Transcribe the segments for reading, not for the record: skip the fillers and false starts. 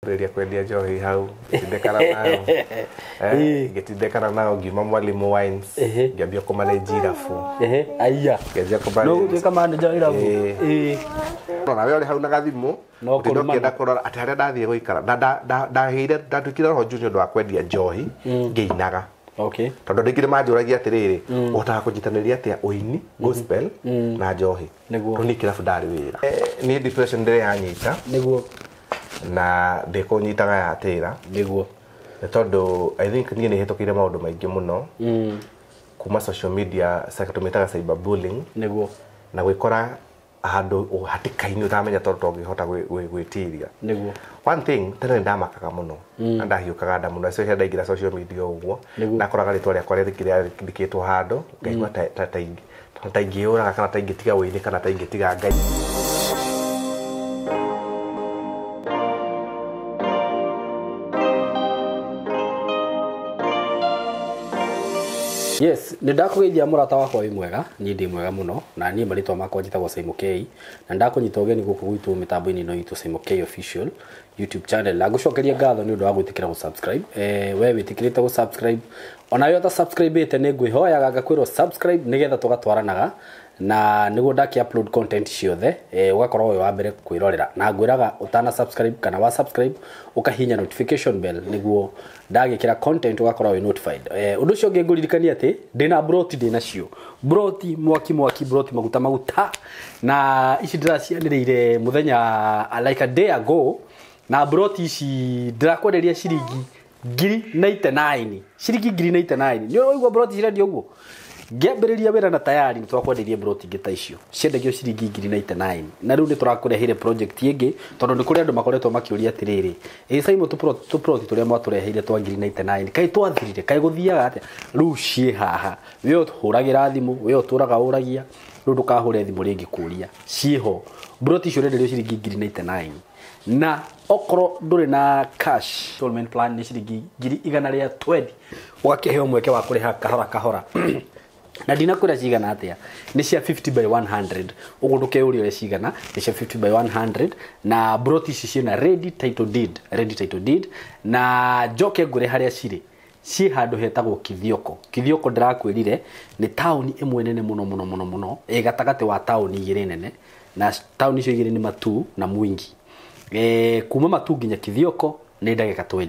Ngĩambĩrĩria kwendia njohi hau, ngĩtindĩkana nao. Ngĩtindĩkana nao ngiuma Mwalimu Wines, ngĩambia kũmanage irabu. Aya. Ngĩanjia No kũmanage. gũtuĩka manager wa irabu. Rora we ũrĩ hau na gathimũ. No ũtinde kũrumana. ũkĩenda kũrora atĩ harĩa ndathiĩ gũikara. Na ndagĩire ndatuĩkire roho njũru nĩ ũndũ wa kwendia njohi ngĩinaga. Okay. Tondũ andũ aingĩ nĩ manjũragia atĩrĩrĩ, ũhotaga kũnyitanĩria atĩa ũini gospel na njohi? Nĩguo. Tondũ niĩ kĩrabu ndarĩ wĩra. Niĩ depression ndĩrĩ yanyita. Nĩguo. Na ndĩkũnyitaga yatĩra. Nĩguo. Nĩ tondũ I think niĩ nĩ hĩtũkĩire maũndũ maingĩ mũno. Kuma social media, tũmĩtaga cyber bullying. Nĩguo. Na gwĩkora handũ hatĩka-inĩ ũtamenya tondũ ndũngĩhota gwĩtiria. Nĩguo. One thing, tene nĩ ndamakaga mũno. Na ndahiũkaga nda mũno, especially ndaingĩra social media ũguo. Nĩguo. Ndakoraga rĩtwa rĩakwa rĩandĩkĩtwo handũ, ngaigua ta ingĩyũraga kana ta ingĩtiga ũini kana ta ingĩtiga Ngai. Yes, nĩ ndakũgeithia mũrata wakwa wĩ mwega, niĩ ndĩ mwega mũno, na niĩ marĩtwa makwa njĩtagwo Simon K, na ndakũnyita ũgeni gũkũ gwitũ mĩtambo-inĩ ĩno itũ Simon K Official YouTube channel. Na ngũcokeria ngatho nĩ ũndũ wa gwĩtĩkĩra gũ-subscribe. We wĩtĩkĩrĩte gũ-subscribe, ona we ũta-subscribe-ĩte nĩ ngwĩhoyaga ngakwĩrwo subscribe nĩgetha tũgatwaranaga, na nĩguo ndaki upload content ciothe, ũgakorwo wĩ wa mbere kwĩrorera. Na ngwĩraga ũtana subscribe kana wa subscribe ũkahihinya notification bell nĩguo ndagĩkĩra content ũgakorwo wĩ notified. Ũndũ ũcio ũngĩ ngũririkania atĩ ndĩna broti, ndĩnacio broti mwaki mwaki, broti maguta maguta, na ici ndĩracianĩrĩire mũthenya like a day ago, na broti ici ndĩrakwenderia ciringi ngiri 99, ciringi ngiri 99. Nĩ ũraigua broti cirendio ũguo? Ngĩambĩrĩria wĩra na tayari nĩ twakwenderia broti ingĩ ta icio ciendagio ciringi ngiri 99, na rĩu nĩ tũrakũreheire project ĩngĩ tondũ nĩ kũrĩ andũ makoretwo makĩũria atĩrĩrĩ, ĩ Simon, tũproti tũrĩa mwatũreheire twa ngiri 99 kaĩ twathirire, kaĩ gũthiaga atĩa? Rĩu ciĩ haha, we ũhũragĩra thimũ, we ũtũraga ũragia, rĩu ndũkahũre thimũ rĩngĩ kũria, ciĩho broti icio ũrenderio ciringi ngiri 99, na okorwo ndũrĩ na cash installment plan nĩ ciringi ngiri igana rĩa 20, ũgakĩheo mweke wa kũrĩha kahora kahora. Na ndinakwĩra cigana atĩa, nĩ cia 50 by 100, ũguo ndũkeyũrie ũrĩa cigana, nĩ cia 50 by 100, na broti ici ciĩna ready title deed, ready title deed. Na njoke ngũre harĩa cirĩ, ciĩ handũ hetagwo Kithioko. Kithioko ndĩrakwĩrire nĩ taũni ĩmwe nene mũno mũno mũno mũno, ĩ gatagatĩ wa taũni igĩrĩ nene, na taũni icio igĩrĩ nĩ Matuu na Mwingi. Kuma Matuu nginya Kithioko nĩ ndagĩka 20.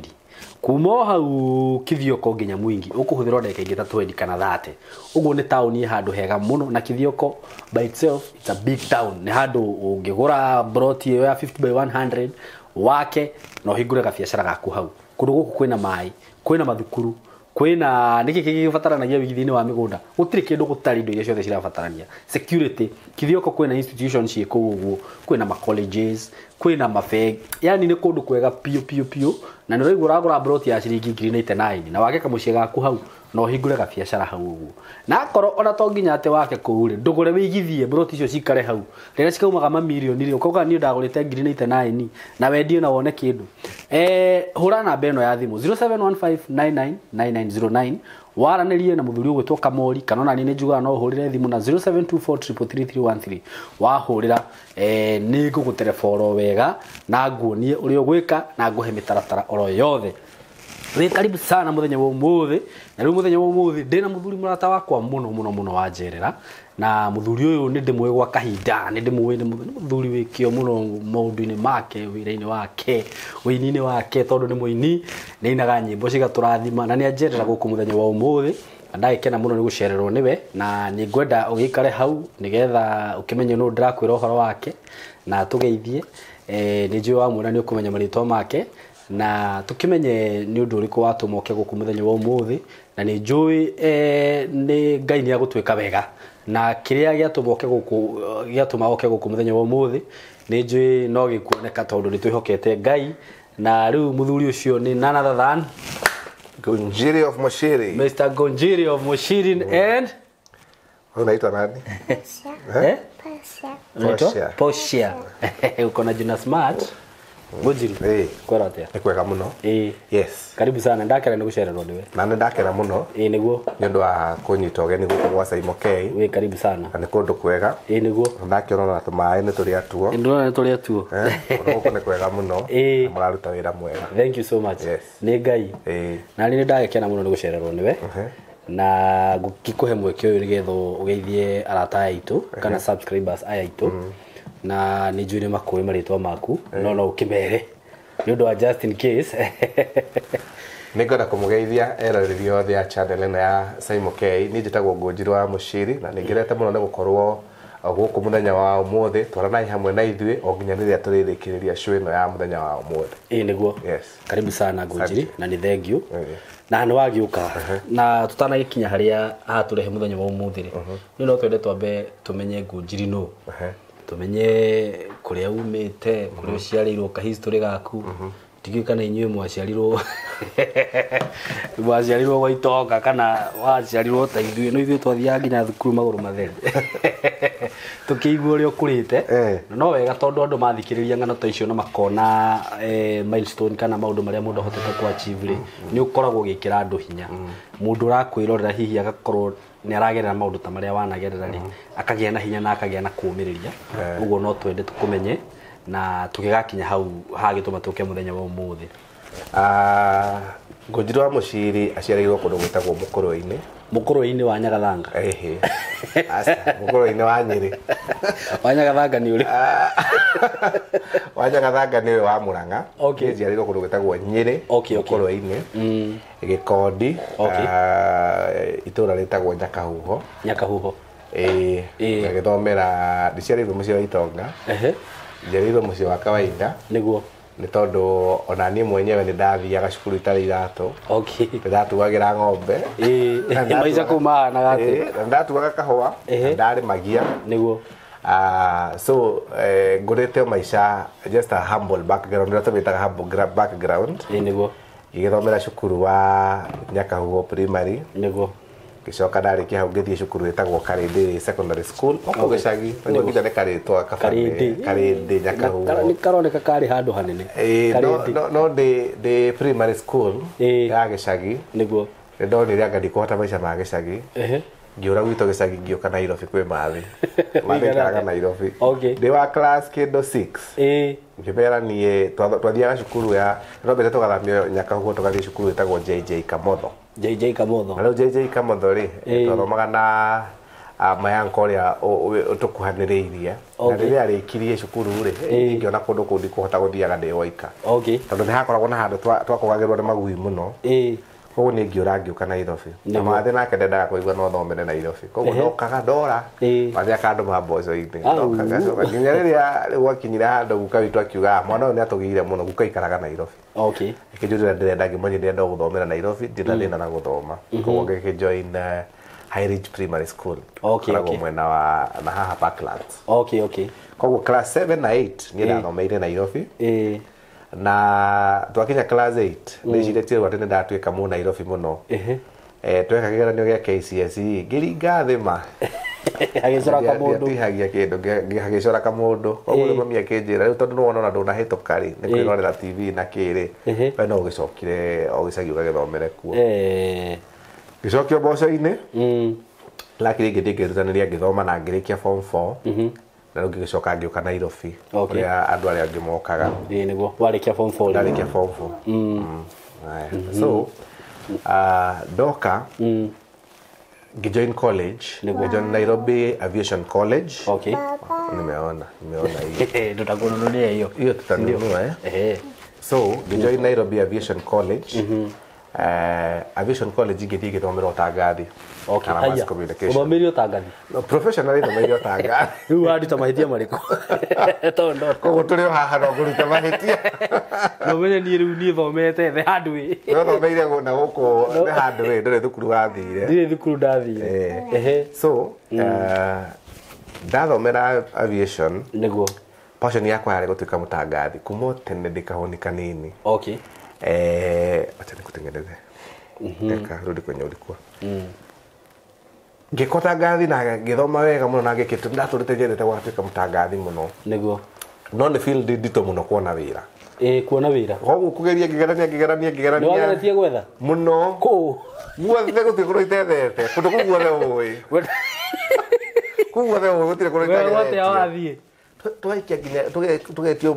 Kuma o hau Kithioko nginya Mwingi ũkũhũthĩra ndagĩka ingĩ ta 20 kana 30. Ũguo nĩ taũni ĩ handũ hega mũno, na Kithioko by itself it's a big town. Nĩ handũ ũngĩgũra broti ĩyo ya 50 by 100 wake na ũhingũre gabiacara gaku hau. Kũndũ gũkũ kwĩna maĩ, kwĩna mathukuru, kwĩna nĩkĩ kĩngĩ gĩbataranagia wĩigithia-inĩ wa mĩgũnda, gũtirĩ kĩndũ gũtarĩ indo iria ciothe cirabatarania. Security, Kithioko kwĩna institutions ciĩ kũu ũguo, kwĩna ma colleges, kwĩna mabengi, yani nĩ kũndũ kwega piũ piũ piũ. Na nĩ ũraigua ũragũra broti ya ciringi ngiri 99 na wake kamũciĩ gaku hau na ũhingũre gabiacara hau ũguo. Na akorwo ona to nginya atĩ wake kũu rĩ, ndũgũre wĩigithie broti icio cikare hau, rĩrĩa cikaumaga mamirioni rĩ, ũkauga niĩ ndagũrĩte ngiri 99 na wendie na wone kĩndũ. Hũra namba ĩno ya thimũ 0715999909, waranĩrie na mũthuri ũgwĩtwo Kamori, kana ona niĩ nĩ njugaga no ũhũrĩre thimũ na 0724333313. Wahũrĩra, nĩ ngũgũterebora wega na nguonie ũrĩa ũgwĩka na ngũhe mĩtaratara oro yothe. Wĩ karibu sana mũthenya wa ũmũthĩ. Na rĩu mũthenya wa ũmũthĩ ndĩna mũthuri mũrata wakwa mũno mũno mũno wa njerera, na mũthuri ũyũ nĩ ndĩmũĩ gwa kahinda, nĩ ndĩmũĩ, nĩ mũthuri wĩ kĩo mũno maũndũ-inĩ make, wĩra-inĩ wake, ũini-inĩ wake, tondũ nĩ mũini, nĩ ainaga nyĩmbo cigatũrathima, na nĩ anjerera gũkũ mũthenya wa ũmũthĩ. Na ndagĩkena mũno nĩ gũcererwo nĩwe, na nĩ ngwenda ũgĩikare hau nĩgetha ũkĩmenye nũ ndĩrakwĩra ũhoro wake na tũgeithie. Nĩ njũĩ wamwĩra nĩ ũkũmenya marĩtwa make, na tũkĩmenye nĩ ũndũ ũrĩkũ watũma ũke gũkũ mũthenya wa ũmũthĩ, na nĩ njũĩ, nĩ Ngai nĩ agũtwĩka wega, na kĩrĩa gĩatũma ũke gũkũ, gĩatũma ũke gũkũ mũthenya wa ũmũthĩ nĩ njũĩ no gĩkuoneka tondũ nĩ twĩhokete Ngai. Na rĩu mũthuri ũcio nĩ none other than Ngunjiri of Moshiri. Mr. Ngunjiri of Moshiri and Unaitwa nani? Eh? Portia. Unaitwa? Portia. Portia. Uko na jina smart. Ngũnjiri. Ĩĩ. Kwera atia? Nĩ kwega mũno. Ĩĩ. Yes. Karibu sana, ndakera nĩ gũcererwo nĩwe. Na nĩ ndakena mũno Ĩĩ nĩguo. nĩ ũndũ wa kũnyita ũgeni gũkũ gwa Saimo K. Wĩ karibu sana. Na nĩ kũndũ kwega. Ĩĩ nĩguo. Ndakĩona ona tũmaĩ nĩ tũrĩa tuo. Ndĩrona nĩ tũrĩa tuo. Kũndũ gũkũ nĩ kwega mũno. Ĩĩ. Na mũraruta wĩra mwega. Thank you so much. Yes. Nĩ Ngai. Ĩĩ. Na nĩ ndagĩkena mũno nĩ gũcererwo nĩwe. Na ngĩkũhe mweke ũyũ nĩgetha ũgeithie arata aya aitũ kana subscribers aya aitũ. Na nĩ njũĩ nĩ makũĩ marĩtwa maku no ũkĩmere nĩ ũndũ wa just in case. Nĩ ngwenda kũmũgeithia eroreri othe a channel ĩno ya Saimo K. Niĩ njĩtagwo Ngũnjiri wa Mũciri na nĩ ngenete mũno nĩ gũkorwo gũkũ mũthenya wa ũmũthĩ. Twaranai hamwe na ithuĩ o nginya rĩrĩa tũrĩrĩkĩrĩria show ĩno ya mũthenya wa ũmũthĩ. Ĩĩ nĩguo. Yes. Karibu sana Ngũnjiri na nĩ thank you. Ĩĩ. Na nĩ wagĩũka na tũtanagĩkinya harĩa hatũrehe mũthenya wa ũmũthĩ rĩ, nĩ no twende twambe tũmenye Ngũnjiri nũ. Tumenye kũrĩa umĩte, kũrĩa ũciarĩirwo, ka history gaku. Ndiũĩ kana inyuĩ mwaciarirwo mwaciarirwo gwa itonga kana waciarirwo ta ithuĩ, no ithuĩ twathiaga nginya thukuru magũrũ matheri. Tũkĩigua ũrĩa ũkũrĩte. Na no wega tondũ andũ mathikĩrĩria ng'ano ta icio na makona milestone kana maũndũ marĩa mũndũ ahotete ku achieve rĩ, nĩ ũkoragwo ũgĩkĩra andũ hinya. Mũndũ ũrakwĩrorera hihi agakorwo nĩ aragerera maũndũ ta marĩa wanagerera rĩ, akagĩa na hinya na akagĩa na kũũmĩrĩria. Ũguo no twende tũkũmenye na tũgĩgakinya hau hagĩtũma tũke mũthenya wa ũmũthĩ. Ngũnjiri wa Mũciri aciarĩirwo kũndũ gwĩtagwo Mũkũrwe-inĩ. Mũkũrwe-inĩ wa Nyagathanga. Ĩhĩ. Aca, Mũkũrwe-inĩ wa Nyĩrĩ. Wa Nyagathanga nĩ ũrĩ? Wa Nyagathanga nĩ ũyũ wa Mũrang'a. Okay. Niĩ njiarĩirwo kũndũ gwĩtagwo Nyĩrĩ. Okay, okay. Mũkũrwe-inĩ. Gĩkondi. Okay. Itũũra rĩtagwo Nyakahuho. Nyakahuho. Ĩĩ. Ĩĩ. Ngagĩthomera, ndiciarĩirwo mũciĩ wa itonga. Njiarĩirwo mũciĩ wa kawaida. Nĩguo. Nĩ tondũ ona niĩ mwenyewe nĩ ndathiaga cukuru itarĩ iratũ. Okay. Nĩ ndatuagĩra ng'ombe. Ĩĩ. Maica kũu mahanaga atĩa? Ĩĩ, na ndatuaga kahũa. Na ndarĩmagia. Nĩguo. So ngũrĩte maica just a humble background, ũrĩa tũmĩtaga humble background. Ĩĩ nĩguo. Ngĩgĩthomera cukuru wa Nyakahuho Primary. Nĩguo. Ngĩcoka ndarĩkia hau ngĩthiĩ cukuru ĩtagwo Karĩndĩ Secondary School. O kũu gĩcagi. Nĩguo nginya nĩ karĩtwa Karĩndĩ. Karĩndĩ Nyakahuho. Nĩ karoneka karĩ handũ hanene. Ĩĩ, Karĩndĩ. no ndĩ primary school ya gĩcagi. Nĩguo. Nĩ ndonire anga ndikũhota maica ma gĩcagi. Ngĩũra gwitũ gĩcagi ngĩũka Nairobi kwĩ Mathi. Mathi aikaraga Nairobi. Okay. Ndĩ wa class kĩndũ 6. Ĩĩ. Ngĩmera niĩ twathiaga cukuru ya twambĩte tũgathamio Nyakahuho tũgathiĩ cukuru ĩtagwo JJ Kamotho. JJ Kamotho. Na rĩu JJ Kamotho rĩ, twathomaga na Mayanka ũrĩa tũkuhanĩrĩirie. Na rĩrĩa arĩkirie cukuru rĩ, ngĩona kũndũ kũu ndikũhota gũthiaga ndĩ woika. Okay. Tondũ nĩ hakoragwo na handũ twakũgagĩrwo nĩ magui mũno. Koguo niĩ ngĩũra ngĩũka Nairobi. Na Mathi nake ndendaga kũigua no thomere Nairobi. Koguo ndokaga ndora. Mathi akandũma mboco-inĩ. Ndokaga ngacoka nginya rĩrĩa gwakinyire handũ guka witũ akiuga, mwana ũyũ nĩ atũgĩire mũno, guka aikaraga Nairobi. Okay. Akĩnjũria ndĩrenda ngĩmwĩra ndĩrenda gũthomera Nairobi, ndirĩ na thĩna na gũthoma. Koguo ngĩkĩjoin High Ridge Primary School. Okay, Koragwo okay. mwena wa na haha Parklands. Okay, okay. Koguo class 7 na 8 niĩ ndathomeire Nairobi. Ĩĩ. Na twakinya class 8 ndĩcirĩtie rĩu atĩ nĩ ndatuĩka mũ Nairobi mũno. Tweka kĩgeranio gĩa KCSE ngĩringa thĩ ma. Agĩcora kamũndũ. Ndiatihagia kĩndũ, ngĩcora kamũndũ. Koguo rĩu mami akĩnjĩra rĩu tondũ nĩwona ona ndũnahĩtũka rĩ, nĩ kwĩrorera TV na kĩ rĩ, we no ũgĩcokire o gĩcagi ũgagĩthomere kuo. Ngĩcokio mboco-inĩ. Lakini ngĩthiĩ ngĩrutanĩria ngĩthoma na ngĩrĩkia form 4. Na rĩu ngĩgĩcoka ngĩũka Nairobi. Okay. Kũrĩa andũ arĩa angĩ mokaga. Ĩĩ nĩguo, warĩkia form 4. Ndarĩkia form 4. So, ndoka ngĩjoin college. Ngĩjoin Nairobi Aviation College. Okay. Nimeona hiyo. Tutakununulia hiyo. Hiyo tutanunua eh. So, ngĩjoin Nairobi Aviation College. Aviation College ngĩthiĩ ngĩthomera ũtangathi. Okay. Kana mass communication. Ũthomeire ũtangathi? No, professionally thomeire ũtangathi. Rĩu waruta mahĩtia marĩkũ? Tondũ koguo tũrĩ o haha no ngũruta mahĩtia. No menye niĩ rĩu niĩ thomete the hard way. No thomeire na gũkũ the hard way, ndũrĩ thukuru wathire. Ndirĩ thukuru ndathire. So, ndathomera aviation. Nĩguo. Passion yakwa yarĩ gũtuĩka mũtangathi kuma tene ndĩ kahũni kanini. Okay. Acha nikutengeneze. Eka rudi kwenye ulikuwa. Ngĩka ũtangathi na ngĩthoma wega mũno na ngĩkĩtu ndatũrĩte nyendete gũgatuĩka mũtangathi mũno. Nĩguo. No nĩ field nditũ mũno kuona wĩra. Kuona wĩra. Koguo kũgeria ngĩgerania Nĩ wageretie gwetha? Mũno. Kũ? Guothe gũtirĩ kũndũ itethete. Kũndũ kũu guothe ũĩ. Kũu guothe ũĩ gũtirĩ kũndũ We atĩa itageretie. wathiĩ? Twaikia nginya tũgetio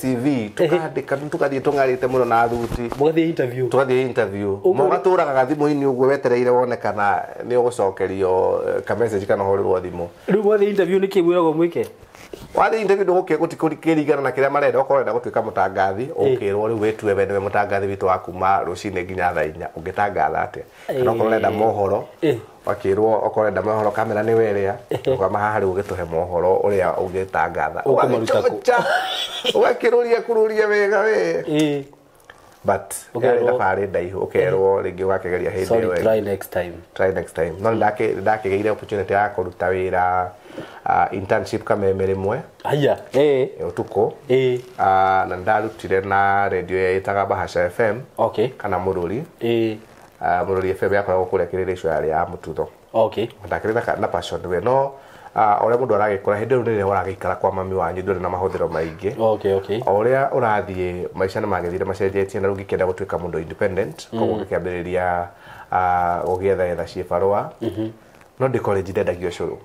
CV tukandĩka tukathiĩ tũng'arĩte mũno na thuti. Mũgathiĩ interview. Tũgathiĩ interview. Mũgatũraga thimũ-inĩ ũguo wetereire wone kana nĩ ũgũcokerio ka message kana ũhũrĩrwo thimũ. Rĩu mwathiĩ interview nĩkĩ mwĩragwo mwĩke? Wathiĩ interview ndũgũkĩringana na kĩrĩa marenda okorwo ũrenda gũtuĩka mũtangathi ũkĩrwo rĩu wĩtue we nĩwe mũtangathi witũ wa kuma rũcinĩ nginya thaa inya ũngĩtangatha atĩa kana okorwo ũrenda mohoro wakĩrwo okorwo ũrenda mohoro kamera nĩwe ĩrĩa ũkama haha rĩu ũgĩtũhe mohoro ũrĩa ũngĩtangatha Ũkũmaruta kũ? Ũgakĩrũria kũrũria wega we but yarĩ thabarĩ ndaihu ũkerwo rĩngĩ ũgakĩgeria hĩndĩ Sorry, ĩyo ĩngĩ. try next time. Try next time. No ndakĩgĩire opportunity ya kũruta wĩra internship Kameme rĩmwe. Haya. Ũtukũ. Na ndarutire na radio ĩtaga Bahasha FM. Okay. Kana Mũrũri. Mũrũri FM yakoragwo kũrĩa Kĩrĩrĩco yarĩ ya Mũtutho. Okay. Ndakĩrĩ na passion we no ũrĩa mũndũ aragĩkũra hĩndĩ ĩyo rĩrĩa ũragĩikara kwa mami wanyu ndũrĩ na mahũthĩro maingĩ. Okay, okay. O ũrĩa ũrathiĩ maica nĩ magĩthire macenjetie na rĩu ngĩkĩenda gũtuĩka mũndũ independent koguo ngĩkĩambĩrĩria gũgĩetha ciĩbarũa. No ndĩ college ndendagio ũcũrũ.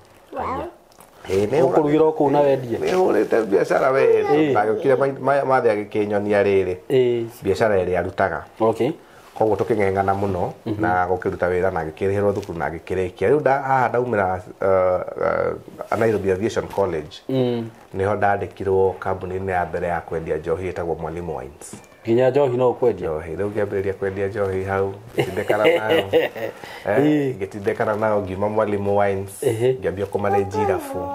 Ũkũrugĩra o kũu na wendie? Nĩ hũrĩte biacara we. Ndagĩũkire mathe agĩkĩnyonia rĩrĩ. Biacara ĩrĩa arutaga. Okay. Koguo tũkĩng'eng'ana mũno na gũkĩruta wĩra na ngĩkĩrĩhĩrwo thukuru na ngĩkĩrĩkia. Rĩu haha ndaumĩra Nairobi Aviation College. Nĩho ndandĩkirwo kambuni-inĩ ya mbere ya kwendia njohi ĩtagwo Mwalimu Wines. Nginya njohi no ũkwendia? Njohi. Rĩu ngĩambĩrĩria kwendia njohi hau, ngĩtindĩkana nayo. Ngĩtindĩkana nayo ngiuma Mwalimu Wines, ngĩambia kũmanage irabu.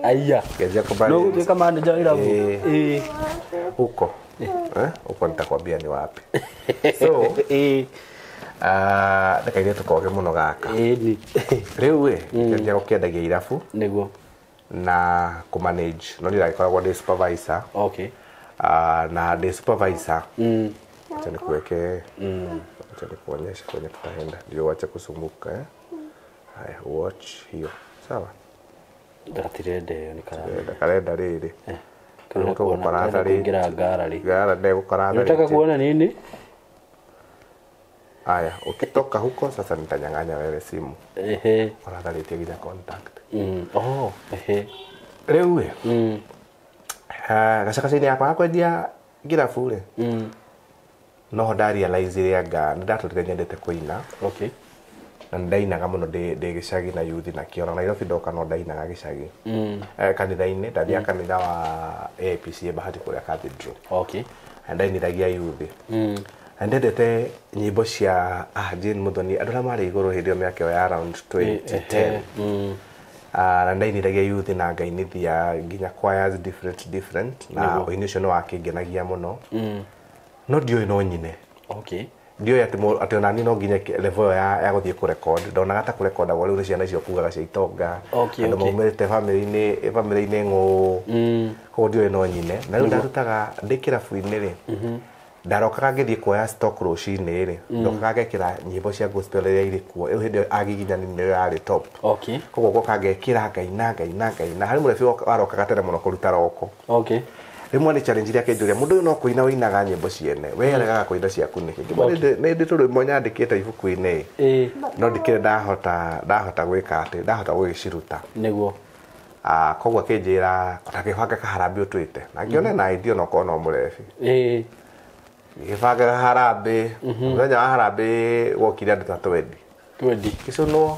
Aya. Ngĩambia kũmanage. No gũtuĩka manager irabu. Huko. Huko nitakwambia ni wapi. So, ndakairĩtu koge mũno gaka. Rĩu ĩ, ngĩambia gũkĩendagia irabu. Nĩguo. Na kũmanage. No niĩ ndagĩkoragwo ndĩ supervisor. Okay. Na ndĩ supervisor. Acha nikuweke. Acha nikuonyeshe kwenye tutaenda. Ndio wache kusumbuka Haya, watch hiyo. Sawa. Ndatirende ĩyo nĩ karenda. Karenda rĩrĩ. Kuingira gallery. Unataka kuona nini? Haya, ukitoka huko sasa nitanyang'anya wewe simu. Ũratharĩtie nginya contact. Oh, Rĩu ĩ. Gacakaca-inĩ yakwa ya kwendia ngirabu rĩ. No ndarealize anga nĩ ndatũrire nyendete kũina. Okay. Na ndainaga mũno ndĩ gĩcagi na youth na kĩo. Na Nairobi ndoka no ndainaga gĩcagi. Kanitha-inĩ ndathiaga kanitha wa APCA Bahati kũrĩa Cathedral. Okay. Na ndainithagia youth. Na ndendete nyĩmbo cia Jane Muthoni andũ arĩa marĩ igũrũ hĩndĩ ĩyo mĩaka ĩyo ya around 2010. Na ndainithagia youth na ngainithia nginya choirs different na ũini ũcio nĩ wakĩngenagia mũno. No ndiũĩ no nyine. Okay. Ndiũĩ atĩ ona niĩ no nginye level ĩyo ya gũthiĩ kũrecord. Ndonaga ta kũrekondagwo rĩu nĩ ciana icio kugaga cia itonga. Andũ maumĩrĩte famĩlĩ-inĩ ng'ũ. Koguo ndiũĩ no nyine. Na rĩu ndarutaga ndĩ kĩrabu-inĩ rĩ. Ndarokaga ngĩthiĩ kuoya stock rũcinĩ rĩ. Ndokaga ngekĩra nyĩmbo cia gospel iria irĩ kuo. Rĩu hĩndĩ ĩyo agiginyani nĩyo yarĩ top. Okay. Koguo ngoka ngekĩra ngaina. Harĩ mũrebi warokaga tene mũno kũruta roko. Okay. Rĩmwe nĩ challenge iria akĩnjũria mũndũ ũyũ no kũina ũinaga nyĩmbo ciene we aregaga kũina ciaku nĩkĩ? Ngĩmwĩra nĩ ndĩ tũrwĩmbo nyandĩkĩte ibuku-inĩ. No ndikĩrĩ ndahota gwĩka atĩ ndahota gũgĩciruta. Nĩguo. Koguo akĩnjĩra ndangĩbanga kaharambĩ ũtwĩte. Na ngĩona na idea onokorwo no mũrebi. Ngĩbanga kaharambĩ. Mũthenya wa harambĩ wokire andũ ta 20. 20. Gĩcũnwo.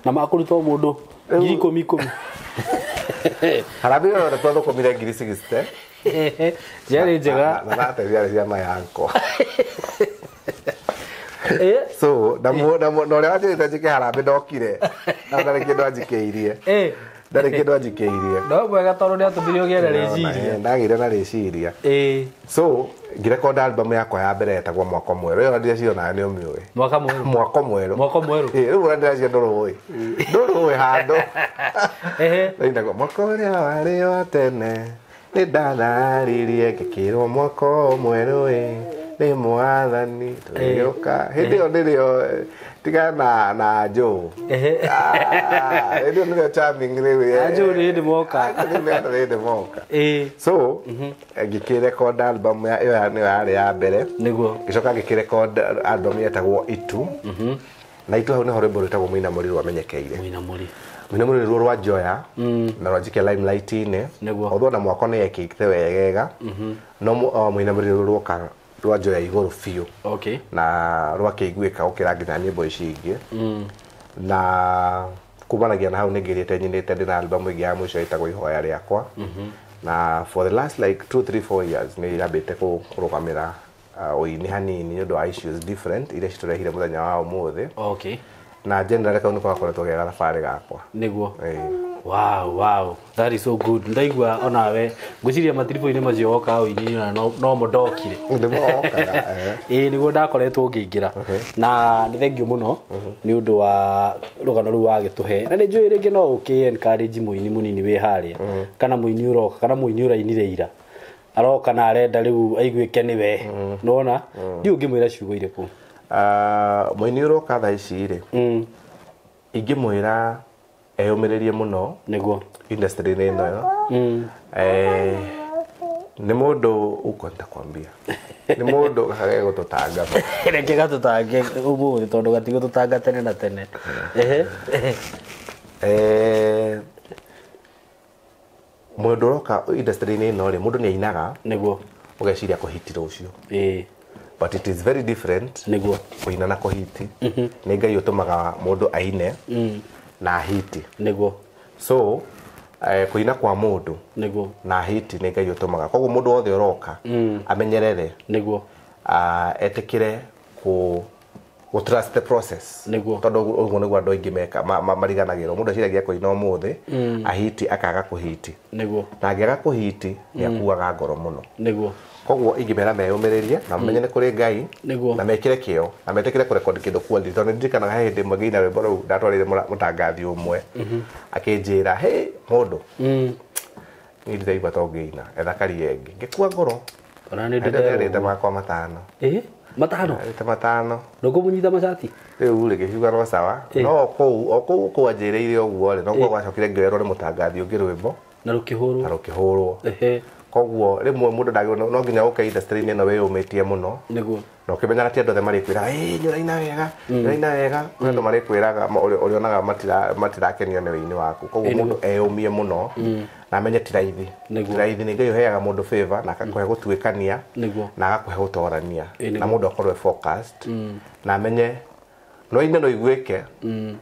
Na makũruta o mũndũ ngiri ikũmi ikũmi. Harambĩ ĩyo yothe twathũkũmire ngiri 60. Ciarĩ njega. Na ciarĩ cia mayanko. So, na ũrĩa wanjĩrĩte njĩke harambĩ ndokire. Na ndarĩ kĩndũ anjĩkĩirie. Ndarĩ kĩndũ anjĩkĩirie. No mwega tondũ nĩatũmire ũgĩe na rĩciria. Ndagĩire na rĩciria. So, ngĩrekonda album yakwa ya mbere yetagwo Mwako Mwerũ. Ĩyo ndĩracio nayo nĩ ũmĩũĩ. Mwaka Mwerũ. Mwako Mwerũ. Mwako Mwerũ. Rĩu ũrĩa ndĩracio ndũrũĩ. Ndũrũĩ handũ. Ndainagwo mwako ũrĩa warĩ wa tene. Nĩ ndatharirie ngĩkĩrwo mwako mwerũ ĩ. Nĩ mwathani tũgĩũka hĩndĩ ĩyo nĩrĩo tiga na Joe. Hĩndĩ ĩyo nĩrĩo Charming rĩu. Joe nĩ hĩndĩ moka. Nĩ hĩndĩ moka. So ngĩkĩrecord album ĩyo nĩyo yarĩ ya mbere. Nĩguo. Ngĩcoka ngĩkĩrecord album yetagwo Itu. Na Itu hau nĩho rwĩmbo rwĩtagwo Mũinamũri rwamenyekeire. Mũinamũri. Mũinamũri nĩruo rwa Njoya na rwanjikia limelight-inĩ. Nĩguo. Although na mwako nĩ yekĩte wegega. No Mũinamũri nĩruo rwoka rwa Njoya igũrũ biũ. Okay. Na rwakĩiguĩka gũkĩra nginya nyĩmbo ici ingĩ. Na kumanagia na hau nĩ ngĩrĩte nyinĩte ndĩna album ĩngĩ ya mũico ĩtagwo Ihoya Rĩakwa. Na for the last like 2 3 4 years nĩ yambĩte kũrũgamĩra ũini hanini nĩ ũndũ wa issues different iria citũrehire mũthenya wa ũmũthĩ. Okay. Na generally kau nĩko gakoretwo ge gathabarĩ gakwa. Nĩguo. Wow, that is so good. Ndaigua onawe ngwĩciria matiribũ-inĩ macio woka ũini na no mũndokire. Nĩmokaga. Ĩĩ nĩguo ndakoretwo ngĩingĩra. Na nĩ thengiũ mũno nĩ ũndũ wa rũgano rũu wagĩtũhe. Na nĩ njũĩ rĩngĩ no ũkĩ encourage mũini mũnini wĩ harĩa kana mũini ũroka kana mũini ũrainire ira. Aroka na arenda rĩu aiguĩke nĩwe. Nĩwona? Ndiũ ũngĩmwĩra ciugo irĩkũ? Mũini ũroka thaa ici rĩ, ingĩmwĩra eyũmĩrĩrie mũno. Nĩguo. Industry-inĩ ĩno. Nĩ mũndũ uko nitakwambia. Nĩ mũndũ gakage gũtũtanga. Reke gatũtange ũmũthĩ tondũ gatigũtũtanga tene na tene. Mũndũ ũroka industry-inĩ ĩno rĩ, mũndũ nĩ ainaga. Nĩguo. Ũgeciria kũhiti rũciũ. But it is very different. Nĩguo. Kũina na kũhiti. Nĩ Ngai ũtũmaga mũndũ aine na ahiti. Nĩguo. So kũina kwa mũndũ Nĩguo. na ahiti nĩ Ngai ũtũmaga. Koguo mũndũ wothe ũroka amenyerere. Nĩguo. Etĩkĩre kũ trust the process. Nĩguo. Tondũ ũguo nĩguo andũ aingĩ meka mariganagĩrwo. Mũndũ eciragia kũina ũmũthĩ, ahiti akaga kũhiti. Nĩguo. Na angĩaga kũhiti nĩ akuaga ngoro mũno. Nĩguo. Koguo ingĩmera meyũmĩrĩrie na mamenye nĩ kũrĩ Ngai. Nĩguo. Na mekĩre kĩo na metĩkĩre kũrekondi kĩndũ quality. Tondũ nĩndirikanaga he hĩndĩ ĩmwe ngĩina rwĩmbo rũu ndatwarĩire mũtangathi ũmwe akĩnjĩra, hey mũndũ, niĩ ndiraigua ta ũngĩina, etha karia ĩngĩ. Ngĩkua ngoro. Ona nĩ ndĩrerĩte makwa matano. Matano? Arĩte matano. Ndũkũmũnyita macati? Rĩu rĩ ngĩkiuga no sawa. No kũu, o kũu kũu anjĩrĩire ũguo rĩ, no kũu gwacokire ngĩoerwo nĩ mũtangathi ũngĩ rwĩmbo. Na rũkĩhũrwo. Na rũkĩhũrwo. Koguo rĩmwe mũndũ ndagĩrĩirwo no nginya ũke industry-inĩ ĩno wĩyũmĩtie mũno. Nĩguo. Na ũkĩmenyaga ti andũ othe marĩkwĩraga, ĩĩ nĩ ũraina wega, nĩ ũraina wega. Kũrĩ andũ marĩkwĩraga ũrĩonaga matirakenio nĩ wĩini waku. Koguo mũndũ eyũmie mũno na amenye ti raithi. Ti raithi nĩ Ngai ũheaga mũndũ favor na akakũhe gũtuĩkania na agakũhe gũtorania. Na mũndũ akorwo e focused na amenye no ine no iguĩke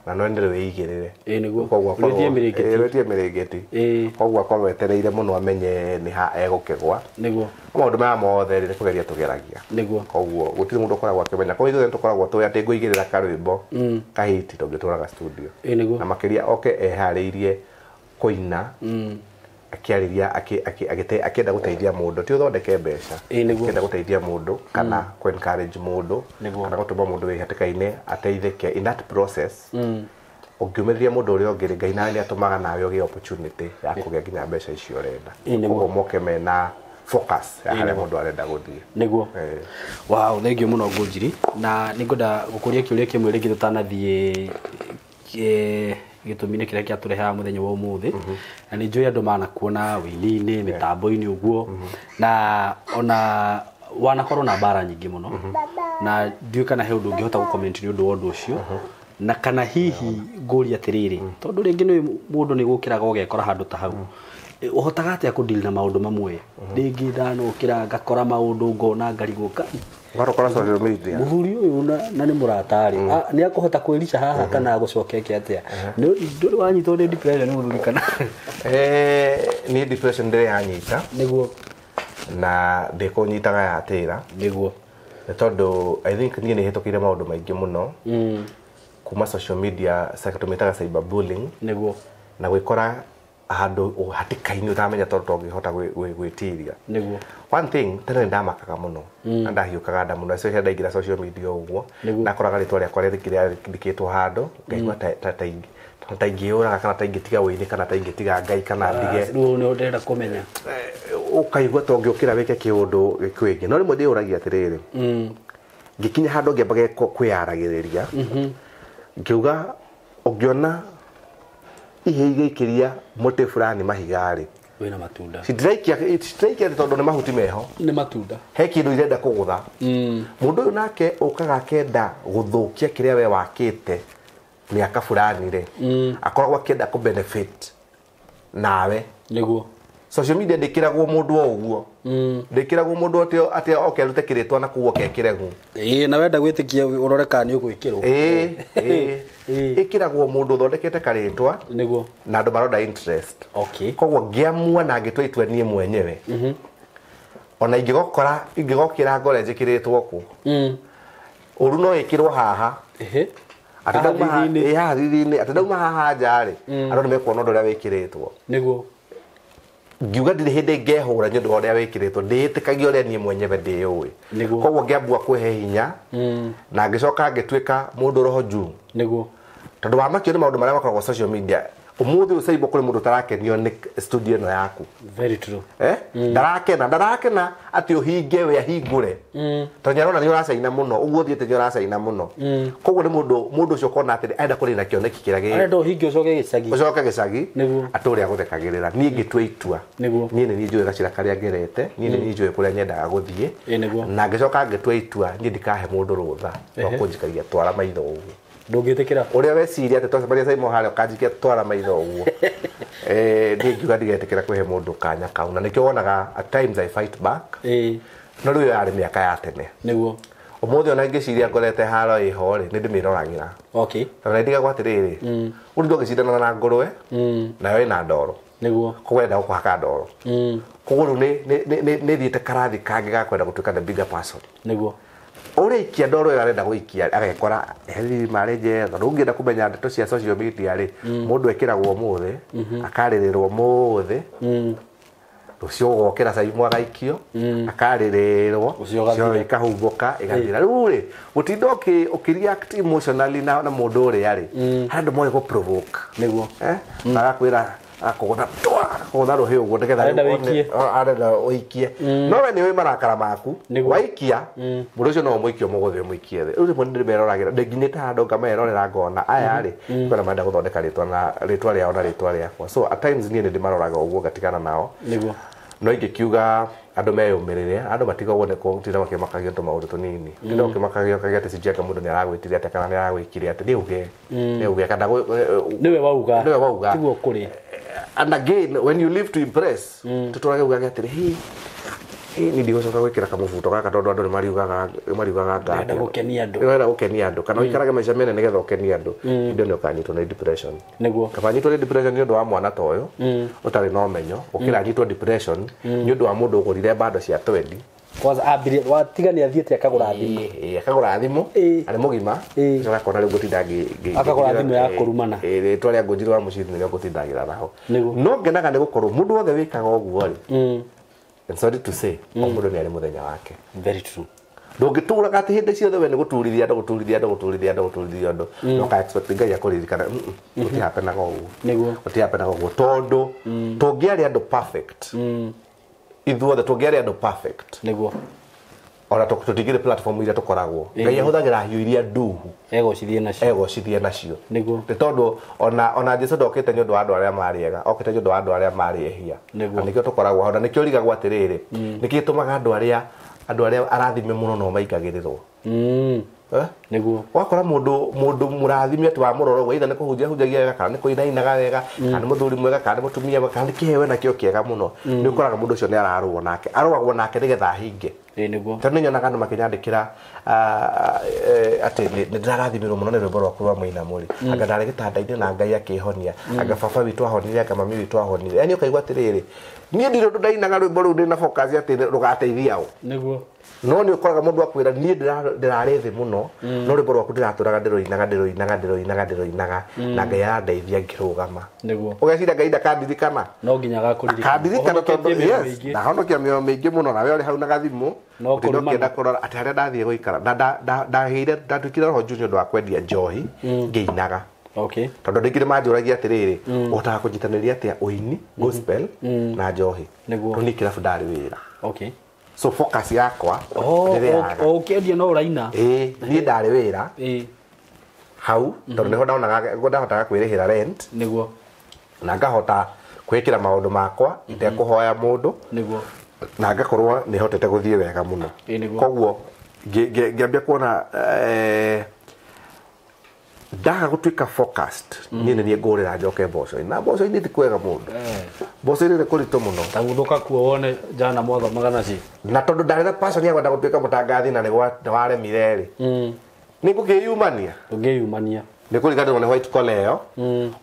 na no ine wĩigĩrĩre. Nĩguo. Koguo akorwo Wĩtie mĩrĩngĩti. Wĩtie mĩrĩngĩti. Koguo akorwo etereire mũno amenye nĩ ha egũkĩgwa. Nĩguo. Maũndũ maya mothe rĩ, nĩ kũgeria tũgeragia. Nĩguo. Koguo gũtirĩ mũndũ ũkoragwo akĩmenya. Koguo ithuĩ tũkoragwo tũĩ atĩ ngũigĩrĩra karwĩmbo kahiti tũngĩtũraga studio. Nĩguo. Na makĩria oke eharĩirie kũina akĩarĩria akĩenda gũteithia mũndũ, ti ũthondeke mbeca. Nĩguo. Akĩenda gũteithia mũndũ kana kũ encourage mũndũ kana gũtũma mũndũ wĩ hatĩka-inĩ ateithĩke in that process. Ũngĩũmĩrĩria mũndũ ũrĩa ũngĩ rĩ, Ngai nawe nĩatũmaga nawe ũgĩe opportunity ya kũgĩa nginya mbeca icio ũrenda. Koguo moke mena focus ya harĩa mũndũ arenda gũthiĩ. Nĩguo. Wow, thank you mũno Ngũnjiri. Na nĩngwenda gũkũria kĩũria kĩmwe rĩngĩ tũtanathiĩ gĩtũmi-inĩ kĩrĩa kĩatũrehaga mũthenya wa ũmũthĩ. Na nĩ njũĩ andũ manakuona wĩini-inĩ, mĩtambo-inĩ ũguo. Na ona wanakorwo na mbara nyingĩ mũno. Na ndiũĩ kana he ũndũ ũngĩhota gũ-comment nĩ ũndũ wa ũndũ ũcio. Na kana hihi ngũria atĩrĩrĩ, tondũ rĩngĩ nĩ mũndũ nĩ gũkĩraga ũgekora handũ ta hau. Ũhotaga atĩa kũ-deal na maũndũ mamwe? Rĩngĩ ndanokĩra ngakora maũndũ ngona ngarigwo ka Ũgarũkora social media. Mũthuri ũyũ na nĩ mũrata rĩ, nĩ akũhota kwĩrica haha kana agũcoke atĩa? Ndũrĩ wanyitwo nĩ depression nĩ mũthuri kana? Niĩ depression ndĩrĩ yanyita. Nĩguo. Na ndĩkũnyitaga yatĩra. Nĩguo. Nĩ tondũ I think niĩ nĩ hĩtũkĩire maũndũ maingĩ mũno. Kuma social media, tũmĩtaga cyber bullying. Nĩguo. Na gwĩkora handũ hatĩka-inĩ ũtamenya tondũ ndũngĩhota gwĩtiria. Nĩguo. One thing, tene nĩ ndamakaga mũno. Na ndahiũkaga nda mũno, especially ndaingĩra social media ũguo. Ndakoraga rĩtwa rĩakwa rĩandĩkĩtwo handũ, ngaigua ta ingĩũraga kana ta ingĩtiga wĩini kana ta ingĩtiga Ngai kana ndige. Rĩu nĩ ndĩrenda kũmenya. Ũkaigua ta ũngĩũkĩra wĩke kĩũndũ gĩkwĩngĩ. No rĩmwe ndĩyũragia atĩrĩrĩ, ngĩkinya handũ ngĩambaga kwĩyaragĩrĩria, ngiuga ũngĩona ihĩĩ igĩikĩria mũtĩ fulani mahiga-rĩ, wĩna matunda. Citiraikia tondũ nĩ mahuti meho. Nĩ matunda. He kĩndũ irenda kũgũtha. Mũndũ ũyũ nake ũkaga akenda gũthũkia kĩrĩa we wakĩte mĩaka fulani rĩ, akoragwo akĩenda kũ benefit nawe. Nĩguo. Social media ndĩkĩragwo mũndũ o ũguo. Ndĩkĩragwo mũndũ atĩ oke arute kĩrĩtwa na kũu oke ekĩre gu. Ĩĩ, na wenda gwĩtĩkia ũrore kana nĩ ũgwĩkĩrwo. Ĩĩ. Ĩkĩragwo mũndũ ũthondekete karĩtwa. Nĩguo. Na andũ maronda interest. Okay. Koguo ngĩamua na ngĩtua itua niĩ mwenyewe. Ona ingĩgokĩra ngore njĩkĩrĩtwo kũ. Ũru no ĩkĩrwo haha. Atĩ ndauma haha thithinĩ, atĩ ndauma haha nja rĩ, andũ nĩ mekuona ũndũ ũrĩa wĩkĩrĩtwo. Nĩguo. Ngiuga ndirĩ hĩndĩ ngehũra nĩ ũndũ wa ũrĩa wĩkĩrĩtwo, ndĩĩtĩkagia ũrĩa niĩ mwenyewe ndĩũĩ. Koguo ngĩambua kwĩhe hinya, na ngĩcoka ngĩtuĩka mũndũ roho juu. Nĩguo. Tondũ wamakio nĩ maũndũ marĩa makoragwo social media. Ũmũthĩ ũyũ Saimo kũrĩ mũndũ ũtarakenio nĩ studio ĩno yaku. Very true. Ndarakena atĩ ũhinge we ahingũre. Tondũ nĩarona nĩ ũracaina mũno, ũguo ũthiĩte nĩ ũracaina mũno. Koguo nĩ mũndũ ũcio ũkona atĩ arenda kũrĩ na kĩoneki kĩrĩa gĩ. Arenda ũhinge ũcoke gĩcagi. Ũcoke gĩcagi. Nĩguo. Atũre agũthekagĩrĩra. Niĩ ngĩtua itua. Nĩguo. Niĩ nĩ niĩ njũĩ gacĩra karĩa ngerete, niĩ nĩ niĩ njũĩ kũrĩa nyendaga gũthiĩ. Nĩguo. Na ngĩcoka ngĩtua itua, niĩ ndikahe mũndũ rũtha rwa kũnjikagia twara maitho ũguo. Ndũngĩtĩkĩra. Ũrĩa weciria atĩ twacemania Saimo harĩa ũkanjikia twara maitho ũguo. Niĩ ngiuga ndigetĩkĩra kwĩhe mũndũ kanya kau. Na nĩkĩo wonaga at times I fight back. No rĩu yarĩ mĩaka ya tene. Nĩguo. Ũmũthĩ ona ingĩciria ngorete haro ĩho rĩ, nĩ ndĩmĩroragĩra. Okay. Tondũ nĩ ndigagwo atĩrĩrĩ, ũndũ ndũngĩcindana na ngũrwe, nayo ĩna ndoro. Nĩguo. Koguo ĩrenda gũkũhaka ndoro. Koguo rĩu nĩ thiĩte karathi kangĩ ga kwenda gũtuĩka the bigger person. Nĩguo. Ũrĩa ikia ndoro ĩyo arenda gũikia agekora heri marĩ njega. Tondũ ũngĩenda kũmenya ndeto cia social media rĩ, mũndũ ekĩragwo ũmũthĩ, akarĩrĩrwo ũmũthĩ, rũciũ ũgokĩra Saimo agaikio, akarĩrĩrwo, Ũcio ikahumbũka, ĩgathira. Rĩu rĩ, gũtinda ũkĩ-react emotionally na mũndũ ũrĩa rĩ, harĩ andũ moĩ gũ-provoke. Nĩguo. Na agakwĩra akũgũtha twa, akũgũtha rũhĩ ũguo nĩgetha Arenda wĩikie. Arenda ũikie. No we nĩ ũĩ marakara maku. Waikia, mũndũ ũcio no ũmũikie ũmũgũthe ũmũikie thĩ. Rĩu rĩmwe nĩ ndĩmeroragĩra, ndĩnginyĩte handũ ngamerorera ngona aya rĩ, kwĩna marenda gũthondeka rĩtwa na rĩtwa rĩao na rĩtwa rĩakwa. So at times niĩ nĩ ndĩmaroraga ũguo ngatigana nao. Nĩguo. No ingĩkiuga andũ meyũmĩrĩre, andũ matigagwo nĩ gũtinda makĩmakagio tũmaũndũ tũnini. Tinda ũkĩmakagio ũkauga atĩ sijui anga mũndũ nĩ aragwĩtire atĩa kana nĩ aragwĩkire atĩa, nĩ uge. Nĩ uge kana Nĩwe wauga. Nĩwe wauga. Tiguo kũrĩ. And again, when you live to impress, tũtũrage ugaga atĩrĩ, hey, hey, niĩ ndigũcoka gwĩkĩra kamũbuto gaka tondũ andũ nĩ mariugaga Ndĩrenda ngatĩa. gũkenia andũ. Ndĩrenda gũkenia andũ. Kana ũikarage maica mene nĩgetha ũkenie andũ. Hĩndĩ ĩyo nĩ ũkanyitwo nĩ depression. Nĩguo. Kaba nyitwo nĩ depression nĩ ũndũ wa mwana ta ũyũ, ũtarĩ na ũmenyo, gũkĩra nyitwo depression nĩ ũndũ wa mũndũ ũgũrire bando cia 20. Kwanza ambirie, watiga nĩ athiĩte akagũra thimũ. Akagũra thimũ, arĩ mũgima, acoka akona rĩu ngũtinda Akagũra thimũ ya kũrumana. Rĩtwa rĩa Ngũnjiri wa Mũciiri nĩrĩo ngũtindagĩra naho. Nĩguo. No ngenaga nĩ gũkorwo mũndũ wothe wĩkaga ũguo rĩ, I'm sorry to say, o mũndũ nĩ arĩ mũthenya wake. Very true. Ndũngĩtũraga atĩ hĩndĩ ciothe we nĩ gũturithia andũ, gũturithia andũ, gũturithia andũ, gũturithia andũ. No ka expect Ngai akũririkana. Gũtihapenaga ũguo. Nĩguo. Gũtihapenaga ũguo tondũ tũngĩarĩ andũ perfect. Ithuothe tũngĩarĩ andũ perfect. Nĩguo. Ona tũtingĩrĩ platform iria tũkoragwo. Ngai ahũthagĩra hiũ iria nduhu. Egocithie nacio. Egocithie nacio. Nĩguo. Nĩ tondũ ona Jesũ ndokĩte nĩ ũndũ wa andũ arĩa marĩ ega, okĩte nĩ ũndũ wa andũ arĩa marĩ ehia. Nĩguo. Na nĩkĩo tũkoragwo hau, na nĩkĩo ũrigagwo atĩrĩrĩ, nĩkĩĩ gĩtũmaga andũ arĩa arathime mũno no maingagĩrĩrwo? Nĩguo. Wakora mũndũ mũrathime atĩ wamũrora ũguo, either nĩ kũhunjia hunjagia wega, kana nĩ kũinainaga wega, kana nĩ mũthuri mwega, kana nĩ mũtumia mwega, kana nĩ kĩheo nakĩo kĩega mũno. Nĩ ũkoraga mũndũ ũcio nĩ ararũo nake. Arũagwo nake nĩgetha ahinge. Nĩguo. Tondũ nĩ nyonaga andũ makĩnyandĩkĩra, atĩ nĩ ndĩrarathimirwo mũno nĩ rwĩmbo rwaku rwa mũinamũri. Anga ndarĩ gĩtanda-inĩ na Ngai akĩhonia. Anga baba witũ ahonire, anga mami witũ ahonire. Yaani ũkaigua atĩrĩrĩ, niĩ ndirĩ ũndũ ndainaga rwĩmbo rũu ndĩna focus atĩ rũgateithia ũ. Nĩguo. No nĩ ũkoraga mũndũ akwĩra niĩ ndĩrarĩ thĩ mũno, no rwĩmbo rwaku ndĩratũraga ndĩrũinaga, ndĩrũinaga, ndĩrũinaga, ndĩrũinaga, na Ngai arandeithia ngĩrũgama. Nĩguo. Ũgeciria Ngai ndakandirikana? No nginya agakũririkana. Akandirikana tondũ, Ũhonoketie mĩoyo yes, mĩingĩ. ndahonokia mĩoyo mĩingĩ mũno, nawe ũrĩ hau na gathimũ. No Ũtinda kũrumana. ũkĩenda kũrora atĩ harĩa ndathiĩ gũikara. Na ndatuĩkire roho juu nĩ ũndũ wa kwendia njohi, ngĩinaga. Okay. Tondũ andũ aingĩ nĩ manjũragia atĩrĩrĩ, ũhotaga kũnyitanĩria atĩa ũini gospel na njohi? Nĩguo. Tondũ niĩ kĩrabu ndarĩ wĩra. Okay. So focus yakwa Oh, ndĩrĩaga. ũkĩendia no ũraina. Ĩĩ, niĩ ndarĩ wĩra Ĩĩ. hau tondũ nĩho ndaonaga ndahotaga kwĩrĩhĩra rent Nĩguo. na ngahota kwĩkĩra maũndũ makwa itekũhoya mũndũ Nĩguo. na ngakorwo nĩ hotete gũthiĩ wega mũno. Ĩĩ, nĩguo. Koguo ngĩambia kuona ndaga gũtuĩka focused niĩ nĩ niĩ ngũrĩra njoke mboco-inĩ na mboco-inĩ ti kwega mũndũ. Mboco-inĩ nĩ kũritũ mũno. Ta gũthũka kuo wone jana mwathomaga naci. Na tondũ ndarĩ na passion ya kwenda gũtuĩka mũtangathi na nĩ waremire rĩ, nĩ ngũkĩyumania. Ndũngĩyumania. Nĩ kũriganĩrwo nĩ white collar ĩyo,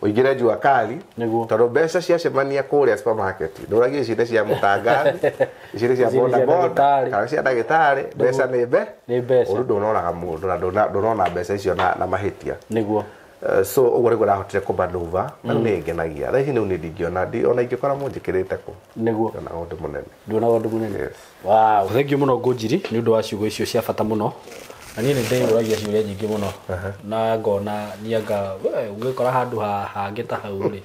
ũingĩre jua kali. Nĩguo. Tondũ mbeca ciacemania kũrĩa supermarket ndũragia ici nĩ cia mũtangathi, ici nĩ cia Ici nĩ boda cia boda ndagĩtarĩ. kana cia ndagĩtarĩ. Mbeca nĩ mbe Nĩ mbeca. Ũru ndũnoraga mũndũ na ndũnona mbeca icio na mahĩtia. Nĩguo. So ũguo nĩguo ndahotire kũmanuva na rĩu nĩ ngenagia. Thaa ici rĩu nĩ ndingĩona ona ingĩkora mũnjĩkĩrĩte kũ. Nĩguo. Ndionaga ũndũ mũnene. Nduonaga ũndũ mũnene. Yes. Wow, thank you mũno Ngũnjiri nĩ ũndũ wa ciugo icio cia bata mũno. Na niĩ nĩ ndĩyũragia ciũria nyingĩ mũno na ngona niĩ anga we ũngĩkora handũ hangĩ ta hau rĩ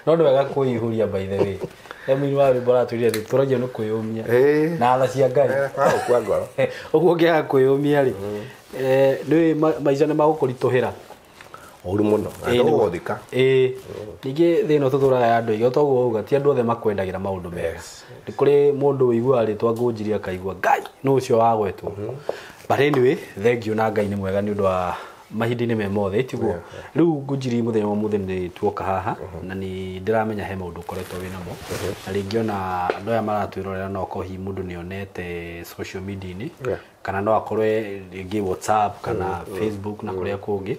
no nĩ wega kwĩihũria by the way. He mũini wa rwĩmbo aratwĩrire atĩ tũragio nĩ kwĩyũmia na tha cia Ngai. Kwaga gũkua ngoro. Ũguo ũngĩaga kwĩyũmia rĩ, nĩũĩ maica nĩ magũkũritũhĩra. Ũru mũno. Ĩĩ, nĩguo. Ũgũthika. Ĩĩ. Ningĩ thĩ ĩno tũtũraga ya andũ aingĩ, toguo wauga ti andũ othe makwendagĩra maũndũ mega. Yes. Nĩ kũrĩ mũndũ ũiguaga rĩtwa Ngũnjiri akaigua Ngai nũ ũcio wagwetwo. But anyway, thank you na Ngai nĩ mwega nĩ ũndũ wa mahinda-inĩ me mothe tiguo. Rĩu Ngũnjiri mũthenya wa ũmũthĩ nĩ tuoka haha na nĩ ndĩramenya he maũndũ ũkoretwo wĩ namo na rĩngĩ ona andũ aya maratwĩrorera no okorwo hihi mũndũ nĩ onete social media-inĩ kana no akorwe rĩngĩ WhatsApp kana Facebook na kũrĩa kũngĩ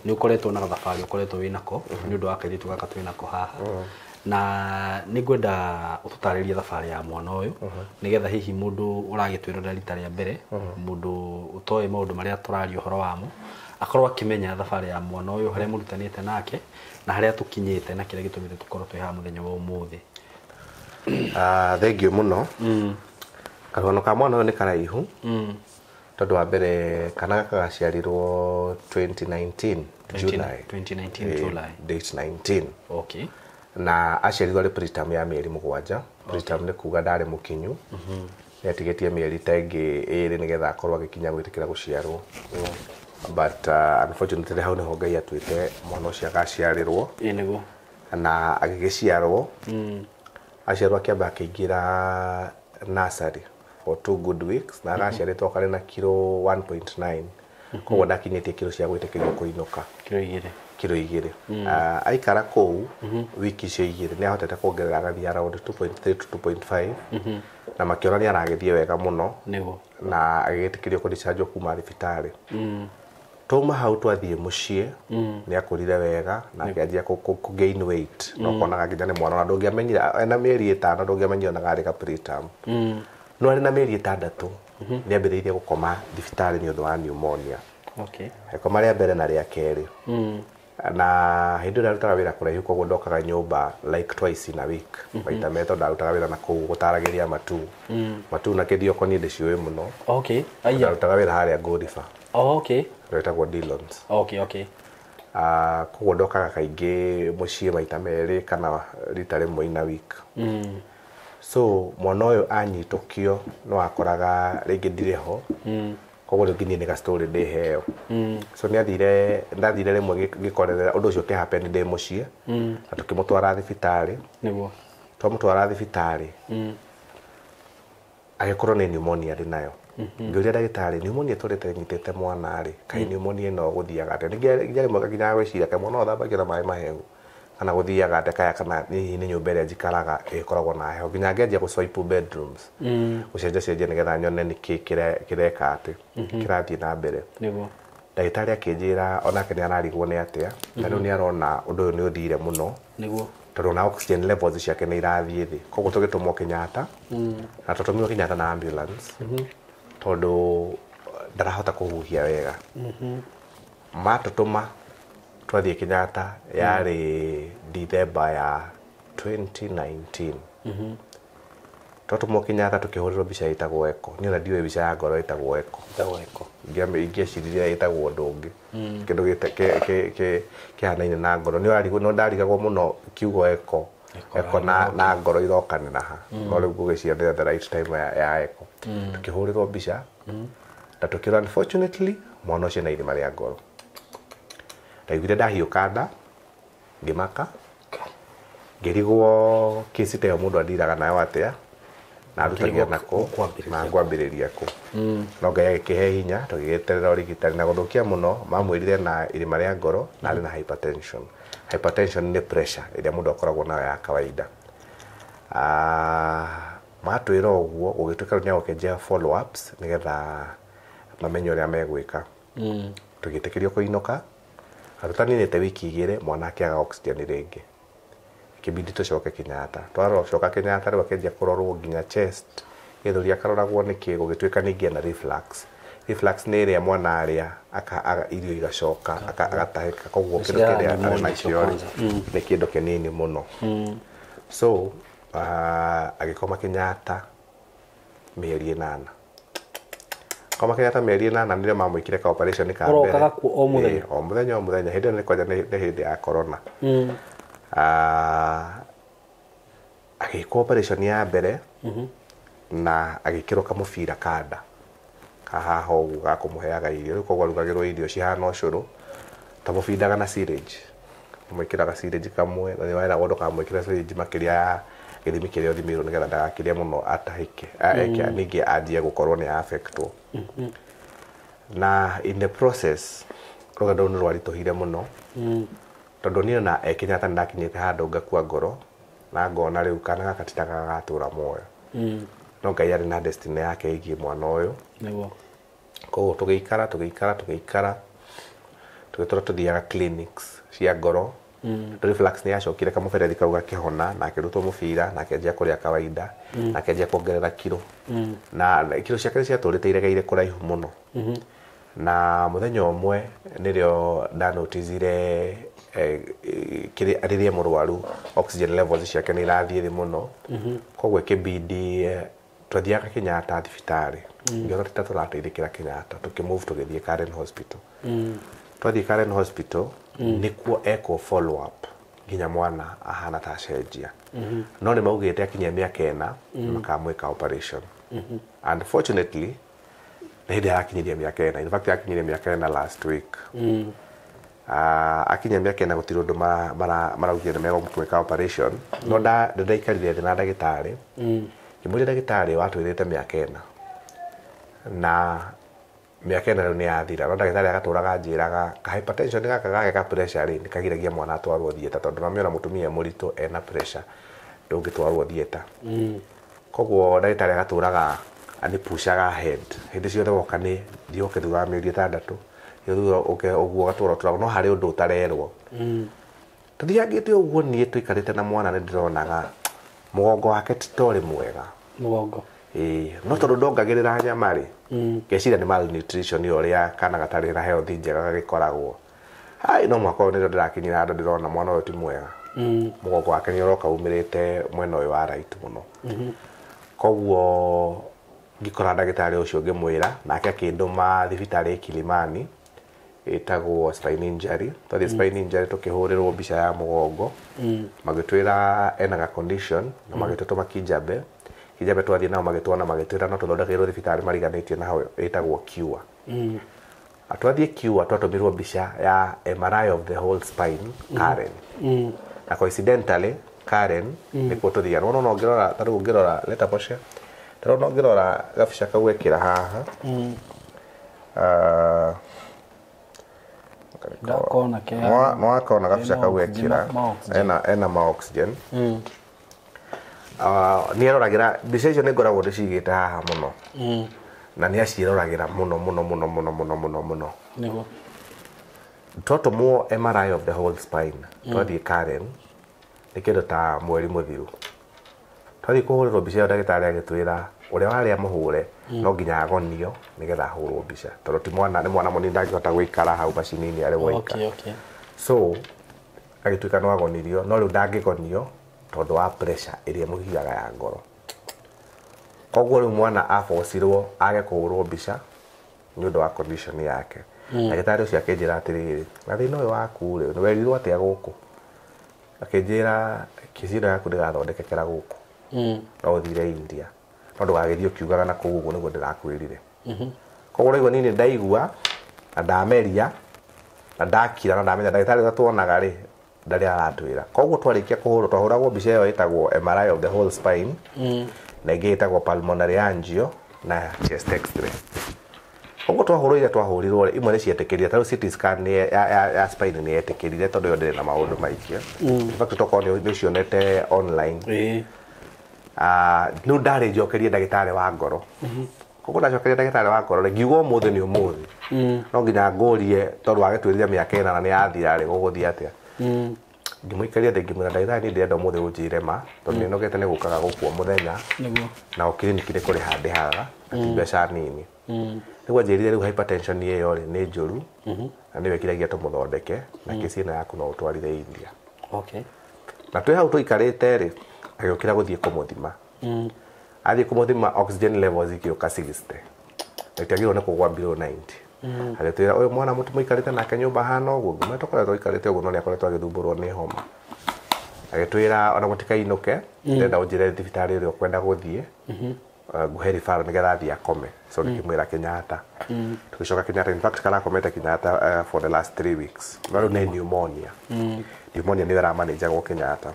nĩ ũkoretwo na gathabarĩ ũkoretwo wĩ nako nĩ ũndũ wa kairĩtu gaka twĩ nako haha na nĩ ngwenda ũtũtarĩrie thabarĩ ya mwana ũyũ nĩgetha hihi mũndũ ũragĩtwĩrorera rita rĩa mbere mũndũ ũtoĩ maũndũ marĩa tũraria ũhoro wamo akorwo akĩmenya thabarĩ ya mwana ũyũ harĩa mũrutanĩte nake na harĩa tũkinyĩte na kĩrĩa gĩtũmĩte tũkorwo twĩ haha mũthenya wa ũmũthĩ. Thank you mũno. Karũgano ka mwana ũyũ nĩ karaihu tondũ wa mbere kana gaka gaciarirwo 2019 July. 2019 July. Date 19. Okay. Na aciarirwo arĩ preterm ya mĩeri 7. Preterm nĩ kuga ndarĩ mũkinyu. Nĩatigĩtie mĩeri ta ĩngĩ ĩrĩ nĩgetha akorwo agĩkinya gwĩtĩkĩra gũciarwo. But unfortunately hau nĩho Ngai atuĩte mwana ũcio agaciarĩrwo. Ĩĩ nĩguo. Na agĩgĩciarwo. Aciarwo akĩamba akĩingĩra nursery for 2 good weeks na agaciarĩtwo karĩ na kiro 1.9. Koguo ndakinyĩtie kiro cia gwĩtĩkĩrio kũinũka. Kiro igĩrĩ. Kiro igĩrĩ. Aikara kũu wiki icio igĩrĩ nĩ ahotete kuongerera agathiĩ around 2.3 to 2.5. Na makĩona nĩ aragĩthiĩ wega mũno. Nĩguo. Na agĩgĩtĩkĩrio kũdischarge kuma thibitarĩ. Twauma hau twathiĩ mũciĩ nĩ akũrire wega na akĩanjia kũ gain weight. No konaga nginya nĩ mwana na ndũngĩamenyire ena mĩeri 5 ndũngĩamenyire ona arĩ ka preterm. No arĩ na mĩeri 6 nĩ ambĩrĩirie gũkoma thibitarĩ nĩ ũndũ wa pneumonia. Okay. Agĩkoma rĩa mbere na rĩa kerĩ. Na hĩndĩ ĩyo ndarutaga wĩra kũraihu koguo ndokaga nyũmba like twice in a week. Maita merĩ tondũ ndarutaga wĩra na kũu gũtaragĩria matu. Matu na kĩthioko niĩ ndĩciũĩ mũno. Okay. Aya. Ndarutaga wĩra harĩa Godiva. Oh, okay. Wetagwo Dillons. Okay, okay. Koguo ndokaga kaingĩ mũciĩ maita merĩ kana rita rĩmwe in a week. So mwana ũyũ anyitũkio no akoraga rĩngĩ ndirĩ ho. Koguo rĩngĩ niĩ nĩ ga story ndĩheo. So nĩathire ndathire rĩmwe ngĩkorerera ũndũ ũcio ũkĩhappen ndĩ mũciĩ. Na tũkĩmũtwara thibitarĩ. Nĩguo. Twamũtwara thibitarĩ. Agĩkorwo nĩ pneumonia arĩ nayo. Ngĩũria ndagĩtarĩ pneumonia tũrĩte nyitĩte mwana rĩ, kaĩ pneumonia ĩno gũthiaga atĩa? Ningĩ rĩmwe nginya gwĩciria kaĩ mwana ũthambagia na maĩ mahehu kana gũthiaga atĩa kaya kana hihi nĩ nyũmba ĩrĩa njikaraga ĩkoragwo na heho. Nginya ngĩanjia gũ swipe bedrooms. Gũcenjia cenjia nĩgetha nyone nĩkĩ kĩreka atĩ kĩrathiĩ na mbere. Nĩguo. Ndagĩtarĩ akĩnjĩra onake nĩ ararigwo nĩ atĩa na rĩu nĩ arona ũndũ ũyũ nĩ ũthire mũno. Nĩguo. Tondũ na oxygen levels ciake nĩ irathiĩ thĩ. Koguo tũgĩtũmwo Kenyatta. Na tũtũmirwo Kenyatta na ambulance. Tondũ ndarahota kũhuhia wega. Matũtũma twathiĩ Kenyatta yarĩ December ya 2019. Twatũmwo Kenyatta tũkĩhũrĩrwo mbica ĩtagwo echo. Niĩ ona ndiũĩ mbica ya ngoro ĩtagwo echo. Ĩtagwo echo. Ingĩeciririe ĩtagwo ũndũ ũngĩ. Kĩndũ kĩhanaine na ngoro. No ndarigagwo mũno kiugo echo. Echo na ngoro irokanĩra ha. No rĩu ngũgĩciria ndĩrĩ the right time ya echo. Tũkĩhũrĩrwo mbica. Na tũkĩrwo unfortunately mwana ũcio na irima rĩa ngoro. Ndaiguire ndahiũka nda, ngĩmaka, ngĩrigwo kĩci ta ĩyo mũndũ andiraga nayo atĩa, na arutagia nako, na ngwambĩrĩria kũ. No Ngai agĩkĩhe hinya, tũgĩgĩeterera ũrigitani na gũthũkia mũno, mamwĩrire na irima rĩa ngoro na arĩ na hypertension. Hypertension nĩ pressure ĩrĩa mũndũ akoragwo nayo ya kawaida. Matwĩra ũguo, gũgĩtuĩka rĩu nĩegũkĩanjia follow ups nĩgetha mamenye ũrĩa megwĩka. Tũgĩtĩkĩrio kũinũka, tũtaninĩte wiki igĩrĩ, mwana akĩaga oxygen rĩngĩ. Kĩbindi tũcoke Kenyatta. Twacoka Kenyatta rĩu akĩanjia kũrorwo nginya chest, gĩthũri akaroragwo nĩkĩ, gũgĩtuĩka ningĩ ena reflux. Reflux nĩ ĩrĩa mwana arĩa irio igacoka agatahĩka, koguo kĩndũ kĩrĩa arĩ nakĩo nĩ kĩndũ kĩnini mũno. So agĩkoma Kenyatta mĩeri 8. Koma Kenyatta mĩeri 8 nĩrĩo mamwĩkire ka operation ka mbere. Ũrokaga kuo o mũthenya? O mũthenya o mũthenya. Hĩndĩ ĩyo nĩ kwanja nĩ hĩndĩ ya corona. Agĩkwo operation ya mbere na agĩkĩrwo kamũbira kanda kahaha ũguo ga kũmũheaga irio. Rĩu koguo arugagĩrwo irio cihana ũcũrũ, tamũbindaga na syringe. Ũmwĩkĩraga syringe kamwe, na nĩweragwo ndũkamwĩkĩre syringe makĩria ya gĩthimi kĩrĩa ũthimĩirwo nĩgetha ndagakĩrĩe mũno atahĩke. Ningĩ anjie gũkorwo nĩ affectwo. Na in the process, rũgendo rũu nĩ rwaritũhire mũno. Tondũ niĩ ona Kenyatta nĩndakinyĩte handũ ngakua ngoro na ngona rĩu kana gaka ti ta gagatũra muoyo. No Ngai arĩ na destiny yake ĩgiĩ mwana ũyũ. Nĩguo. Koguo tũgĩikara tũgĩikara tũgĩikara, tũgĩtũra tũthiaga clinics cia ngoro. Reflux nĩ yacokire kamũberethi kau gakĩhona, na akĩrutwo mũbira, na akĩanjia kũrĩa kawaida, na akĩanjia kuongerera kiro. Na kiro ciake nĩ ciatũrĩte iregeire kũraihu mũno. Na mũthenya ũmwe nĩrĩo ndanoticire rĩrĩa mũrwaru oxygen levels ciake nĩ irathiĩ thĩ mũno. Koguo ĩkĩbidi twathiaga Kenyatta thibitarĩ. Ngĩona ti ta tũrateithĩkĩra Kenyatta, tũkĩmove tũgĩthiĩ Karen Hospital. Twathiĩ Karen Hospital nĩkuo ekwo follow up nginya mwana ahana ta acenjia. No nĩ maugĩte akinyia mĩaka 4 makamwĩka operation. Unfortunately nĩ hĩndĩ arakinyirie mĩaka 4. In fact akinyirie mĩaka 4 last week. Akinyia mĩaka 4 gũtirĩ ũndũ maraugire nĩ megũmwĩka operation. No ndaikarire thĩ na ndagĩtarĩ. Ngĩmũria ndagĩtarĩ watwĩrĩte mĩaka 4. Na mĩaka 4 rĩu nĩ yathira. No ndagĩtarĩ agatũraga anjĩraga ka hypertension gaka gake ka pressure rĩ, nĩ kagiragia mwana atwarwo theatre, tondũ namĩona mũtumia mũritũ ena pressure ndũngĩtwarwo theatre. Koguo ndagĩtarĩ agatũraga anĩpushaga ahead. Hĩndĩ ciothe woka nĩ thiĩ ũke thutha wa mĩeri 6, thiĩ thutha ũke ũguo ũgatũra ũtũraga, no harĩ ũndũ ũtarerwo. Tũthiangĩte ũguo niĩ tũikarĩte na mwana nĩ ndĩronaga mũgongo wake ti ta ũrĩ mwega. Mũgongo. Ĩĩ, no tondũ ndongagĩrĩra nyama rĩ, ngeciria nĩ malnutrition ũrĩa kana gatarĩ na health njega gagĩkoragwo. Hai, no mwaka ũyũ nĩrĩo ndĩrakinyire handũ ndĩrona mwana ũyũ ti mwega. Mũgongo wake nĩ ũroka umĩrĩte mwena ũyũ wa right mũno. Koguo ngĩkora ndagĩtarĩ ũcio ngĩmwĩra, nake akĩndũma thibitarĩ Kilimani ĩtagwo spine injury. Twathiĩ spine injury tũkĩhũrĩrwo mbica ya mũgongo. Magĩtwĩra ena ga condition na magĩtũtũma Kijabe. Kijabe twathiĩ nao magĩtuona magĩtwĩra no tũthondekerwo thibitarĩ mariganĩtie na hau ĩtagwo Cure. Twathiĩ Cure twatũmirwo mbica ya MRI of the whole spine Karen. Na coincidentally Karen nĩkuo tũthiaga. Nĩwona ona ũngĩrora, ta rĩu ũngĩrora leta Portia. Ta rĩu ona ũngĩrora gabica kau wekĩra haha. Ndakona ke. Nwakona gabica kau wekĩra. Ena ma oxygen. Nĩ aroragĩra mbica icio nĩ ngoragwo ndĩcigĩte haha mũno. Na nĩ aciroragĩra mũno mũno mũno mũno mũno mũno mũno. Nĩguo. Twatũmwo MRI of the whole spine. Twathiĩ Karen nĩ kĩndũ ta mweri mũthiru. Twathiĩ kũhũrĩrwo mbica ĩyo ndagĩtarĩ agĩtwĩra ũrĩa warĩa mũhũre no nginya agonio nĩgetha ahũrwo mbica, tondũ ti mwana, nĩ mwana mũnini ndangĩhota gũikara hau macini-inĩ arĩ woika. So agĩtuĩka no agonirio, no rĩu ndangĩgonio tondũ wa pressure ĩrĩa ĩmũgiaga ya ngoro. Koguo rĩu mwana abocirwo age kũhũrwo mbica nĩ ũndũ wa condition yake. Ndagĩtarĩ ũcio akĩnjĩra atĩrĩrĩ, na thĩna ũyũ waku rĩ, nĩwerirwo atĩa gũkũ? Akĩnjĩra kesi ĩno yaku ndĩgathondekekera gũkũ. No ũthire India. No ndũgagĩthiĩ ũkiugaga na kũu ũguo nĩguo ndĩrakwĩrire. Koguo rĩu niĩ ndaigua na ndameria na ndakira na ndamenya ndagĩtarĩ ũrĩa tuonaga rĩ ndarĩ aratwĩra. Koguo twarĩkia kũhũrwo twahũragwo mbica ĩyo ĩtagwo MRI of the whole spine na ĩngĩ ĩtagwo pulmonary angio na chest x-ray. Koguo twahũrwo iria twahũrirwo rĩ, imwe nĩ cietĩkĩrire, ta rĩu CT scan ya spine nĩ yetĩkĩrire tondũ ĩyo ndĩrĩ na maũndũ maingĩ. In fact tokorwo nĩ ũcionete online. Rĩu ndarĩ njokerie ndagĩtarĩ wa ngoro. Koguo ndacokeria ndagĩtarĩ wa ngoro rĩ, ngiuga ũmũthĩ nĩ ũmũthĩ. No nginya ngũrie tondũ wagĩtuĩrire mĩaka ĩnana nĩ yathira rĩ, gũgũthiĩ atĩa? Ngĩmũikaria thĩ ngĩmwĩra ndagĩtarĩ niĩ ndĩrenda ũmũthĩ ũnjĩre ma tondũ nĩ nogete nĩ gũkaga gũkũ o mũthenya na o kiriniki nĩ kũrĩha ndĩhaga na ti mbeca nini. Nĩguo anjĩrire rĩu hypertension ĩyo rĩ nĩ njũru na nĩyo ĩkiragia tũmũthondeke na kesi ĩno yaku no ũtwarire India. Na twĩ hau tũikarĩte rĩ, agĩũkĩra gũthiĩ kũmũthima. Athiĩ kũmũthima oxygen levels ikĩũka 60. Na itiagĩrĩirwo nĩ kũgwa below 90. Agĩtwĩra ũyũ mwana mũikarĩte nake nyũmba hana ũguo, ngĩmwĩra tũkoretwo tũikarĩte ũguo no nĩ akoretwo agĩthumbũrwo nĩ homa. Agĩtwĩra ona mũtikainũke, ndĩrenda ũnjĩre thibitarĩ ĩrĩa ũkwenda gũthiĩ, nguhe referral nĩgetha athiĩ akome. So ngĩmwĩra Kenyatta. Tũgĩcoka Kenyatta, in fact karakomete Kenyatta for the last 3 weeks. No rĩu nĩ pneumonia. Pneumonia nĩyo ĩramanĩnjagwo Kenyatta.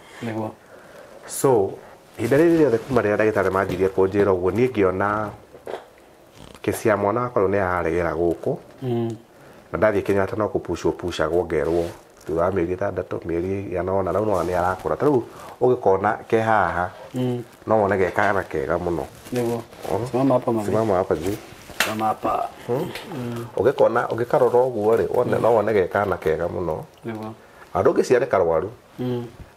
So ihinda rĩrĩ rĩothe kuma rĩrĩa ndagĩtarĩ manjirie kũnjĩra ũguo, niĩ ngĩona kesi ya mwana wakwa rĩu nĩ yaregera gũkũ. Na ndathiĩ Kenyatta no kũpushwo pushagwo ngerwo thutha wa mĩeri 6, mĩeri ĩigana ũna, rĩu nĩwona nĩ arakũra. Ta rĩu ũgĩkona ke haha, no wone ge kana kega mũno. Simama hapa mami. Simama hapa juu. Simama hapa. Ũgĩkona, ũgĩkarora ũguo rĩ, wone no wone ge kana kega mũno. Andũ ũngĩciara nĩ karwaru.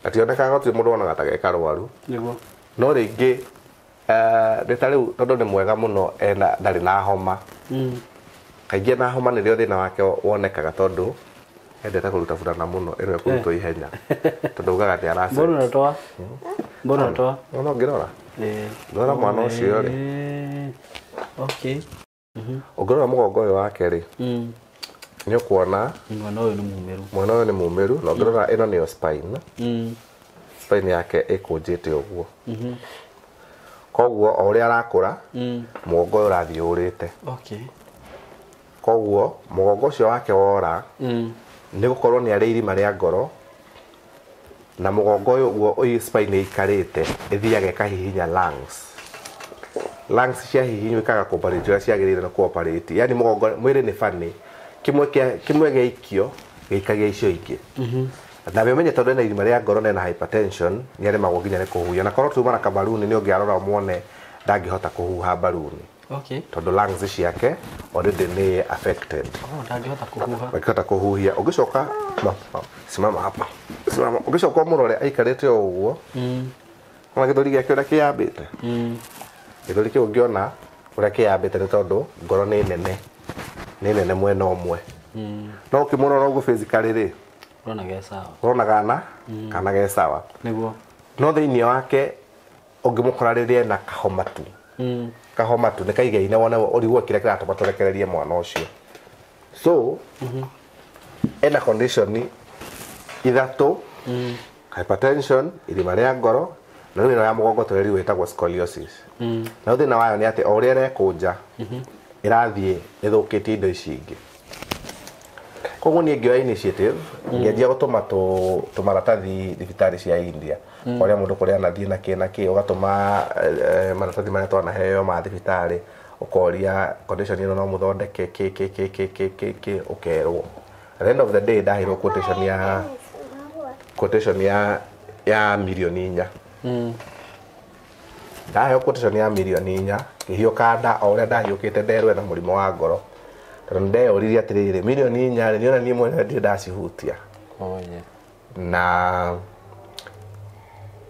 Gationekaga gũtirĩ mũndũ wonaga ta ge karwaru. No rĩngĩ, nĩ ta rĩu tondũ nĩ mwega mũno ena ndarĩ na homa. Kaingĩ na homa nĩrĩo thĩna wake wonekaga tondũ endete kũruta burana mũno, ĩno ĩkũrutwo ihenya. Tondũ ugaga nĩ ara Mbona unatoa? Mbona unatoa? No, ngĩrora. Ngĩrora mwana ũcio rĩ. Ũngĩrora mũgongo ũyũ wake rĩ, nĩ ũkuona Mwana ũyũ nĩ mumĩru. Mwana ũyũ nĩ mumĩru, na ũngĩrora ĩno nĩyo spine. Spine yake ĩkũnjĩte ũguo. Koguo o ũrĩa arakũra, mũgongo ũyũ ũrathiĩ ũrĩte. Koguo mũgongo ũcio wake wora, nĩ gũkorwo nĩ arĩ irima rĩa ngoro, na mũgongo ũyũ ũguo ũyũ spine ĩikarĩte, ĩthiaga ĩkahihinya lungs. Lungs ciahihinywo ikaga kũoperate ũrĩa ciagĩrĩire nĩ kũoperate. Yaani mũgongo, mwĩrĩ nĩ funny. Kĩmwe gĩaikio, gĩikagia icio ingĩ. Na we ũmenye tondũ ena irima rĩa ngoro na ena hypertension, nĩ aremagwo nginya nĩ kũhuhia. Na korwo tuma na kabaruni nĩ ũngĩarora ũmuone ndangĩhota kũhuha mbaruni. Tondũ lungs ciake already nĩ affected. Oh, ndangĩhota kũhuha. Ndangĩhota kũhuhia. Ũngĩcoka, no, no, simama hapa. Simama. Ũngĩcoka ũmũrore aikarĩte o ũguo. Ona gĩthũri gĩake ũrĩa kĩyambĩte. Gĩthũri kĩu ũngĩona ũrĩa kĩyambĩte nĩ tondũ ngoro nĩ nene. Nĩ nene mwena ũmwe. No ũkĩmũrora ũguo physically rĩ, Ũrona ge sawa. Ũrona kana ge sawa. No thĩinĩ wake ũngĩmũkora rĩrĩa ena kahoma tu. Kahoma tu nĩ kaigaine wone ũrigwo kĩrĩa kĩratũma tũrekererie mwana ũcio. So, ena condition ithatũ, hypertension, irima rĩa ngoro, na rĩu ĩno ya mũgongo tũreriwo ĩtagwo scoliosis. Na thĩna wayo nĩ atĩ o ũrĩa ĩrekũnja, ĩrathiĩ ĩthũkĩtie indo ici ingĩ. Koguo niĩ ngĩoya initiative, ngĩanjia gũtũma tũmaratathi thibitarĩ cia India. Kũrĩa mũndũ kũrĩa anathiĩ na kĩ na kĩ, ũgatũma maratathi marĩa twanaheo ma thibitarĩ, ũkoria condition ĩno no mũthondeke kĩ, kĩ, kĩ, kĩ, kĩ, kĩ, kĩ, ũkerwo. At the end of the day ndaheirwo quotation ya mirioni 4. Ndaheo quotation ya mirioni 4, ngĩhiũka nda o ũrĩa ndahiũkĩte nderwo ena mũrimũ wa ngoro. Tondũ nĩndeyũririe atĩrĩrĩ, mirioni 4 rĩ, nĩona niĩ mwene ndirĩ ndacihutia. Na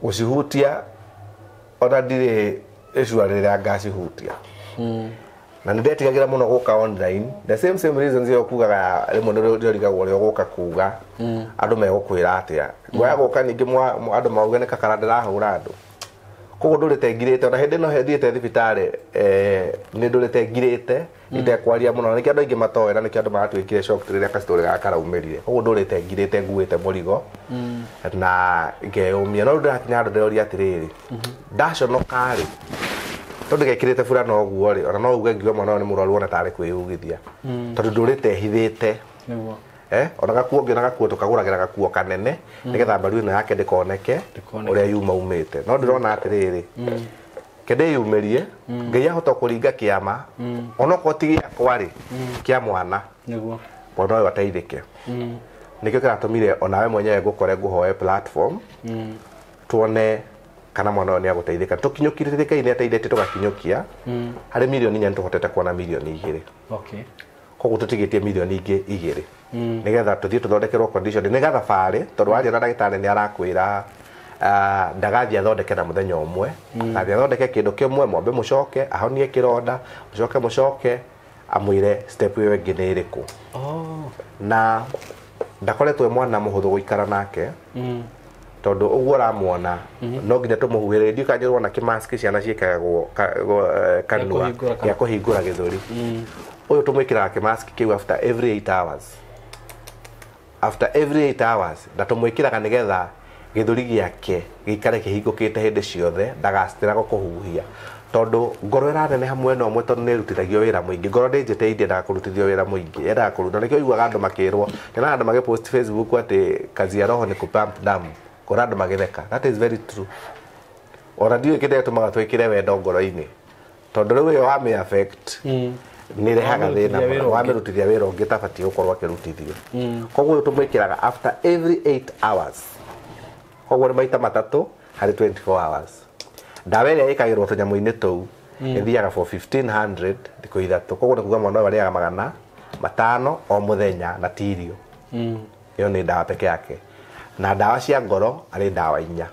gũcihutia ona ndirĩ icua rĩrĩa ngacihutia. Na nĩndetigagĩra mũno gũka online. The same reasons ĩyo kugaga rĩmwe nĩũrigagwo ũrĩa ũgũka kuga, andũ megũkwĩra atĩa. Ngwaya gũka ningĩ andũ mauge nĩ kakara ndĩrahũra andũ. Koguo ndũrĩte ngirĩte ona hĩndĩ ĩno thiĩte thibitarĩ nĩ ndũrĩte ngirĩte itekwaria mũno nĩkĩo andũ aingĩ matoĩ na nĩkĩo andũ maratuĩkire shocked rĩrĩa gastory gaka karaumĩrire. Koguo ndũrĩte ngirĩte nguĩte mũrigo na ngeyũmia no rĩu ndĩrakinya handũ ndĩroria atĩrĩrĩ ndaconoka rĩ tondũ gekĩrĩte burana ũguo rĩ ona no uge ngiuga mwana ũyũ nĩ mũrwaru ona tarĩ kwĩyugithia tondũ ndũrĩte hithĩte Nĩguo. Ona gakuo ngĩona gakuo tũkagũragĩra gakuo kanene nĩgetha mbaru ĩno yake ndĩkoneke ũrĩa yuma umĩte no ndĩrona atĩrĩrĩ ke ndĩyumĩrie Ngai ahota kũringa kĩama onokorwo ti gĩakwa rĩ kĩa mwana Nĩguo. Mwana ũyũ ateithĩke. Nĩkĩo kĩratũmire onawe mwenyewe ngũkore ngũhoe platform tuone kana mwana ũyũ nĩagũteithĩka. Tũkinyũkire Ngai nĩateithĩtie tũgakinyũkia harĩ mirioni 4 tũhotete kuona mirioni 2. Okay. Koguo tũtigĩtie mirioni ingĩ 2 nĩgetha tũthiĩ tũthondekerwo condition nĩ gathabarĩ tondũ waria na ndagĩtarĩ nĩ arakwĩra ndagathiĩ athondeke na mũthenya ũmwe agathiĩ athondeke kĩndũ kĩmwe mwambe mũcoke ahonie kĩronda mũcoke mũcoke amwĩre step ĩyo ĩngĩ nĩ ĩrĩkũ. Na ndakoretwo e mwana mũhũthũ gũikara nake tondũ ũguo ũramuona no nginya tũmũhuhĩrĩrie ndiũĩ kana nĩũrona kĩmask ciana ciĩkagwo kanua gĩa kũhingũra gĩthũri. Ũyũ tũmwĩkĩraga kĩmask kĩu after every 8 hours. After every 8 hours na tũmwĩkĩraga nĩgetha gĩthũri gĩake gĩikare kĩhingũkĩte hĩndĩ ciothe ndagacitĩra kũhuhia tondũ ngoro ĩraneneha mwena ũmwe tondũ nĩ ĩrutithagio wĩra mũingĩ. Ngoro ndĩnjĩte yendaga kũrutithio wĩra mũingĩ yendaga kũruta nĩkĩo ũiguaga andũ makĩrwo nyonaga andũ magĩpost Facebook atĩ kazi ya roho ni kupump damu ngora andũ magĩtheka. That is very true. Ona ndiũĩ kĩrĩa gĩtũmaga twĩkĩre wendo ngoro-inĩ tondũ rĩu ĩyo wamĩ affect nĩ ĩrehaga thĩna wamĩrutithia wĩra ũngĩ tabatiĩ gũkorwo akĩrutithio. Koguo ũyũ tũmwĩkĩraga after every 8 hours. Koguo nĩ maita matatũ harĩ 24 hours. Ndawa ĩrĩa ĩkagĩrwo tũnyamũ-inĩ tũu ĩthiaga for 1500 thikũ ithatũ. Koguo nĩ kuga mwana ũyũ arĩaga 500 o mũthenya na ti irio. Ĩyo nĩ ndawa peke yake. Na ndawa cia ngoro arĩ ndawa 4.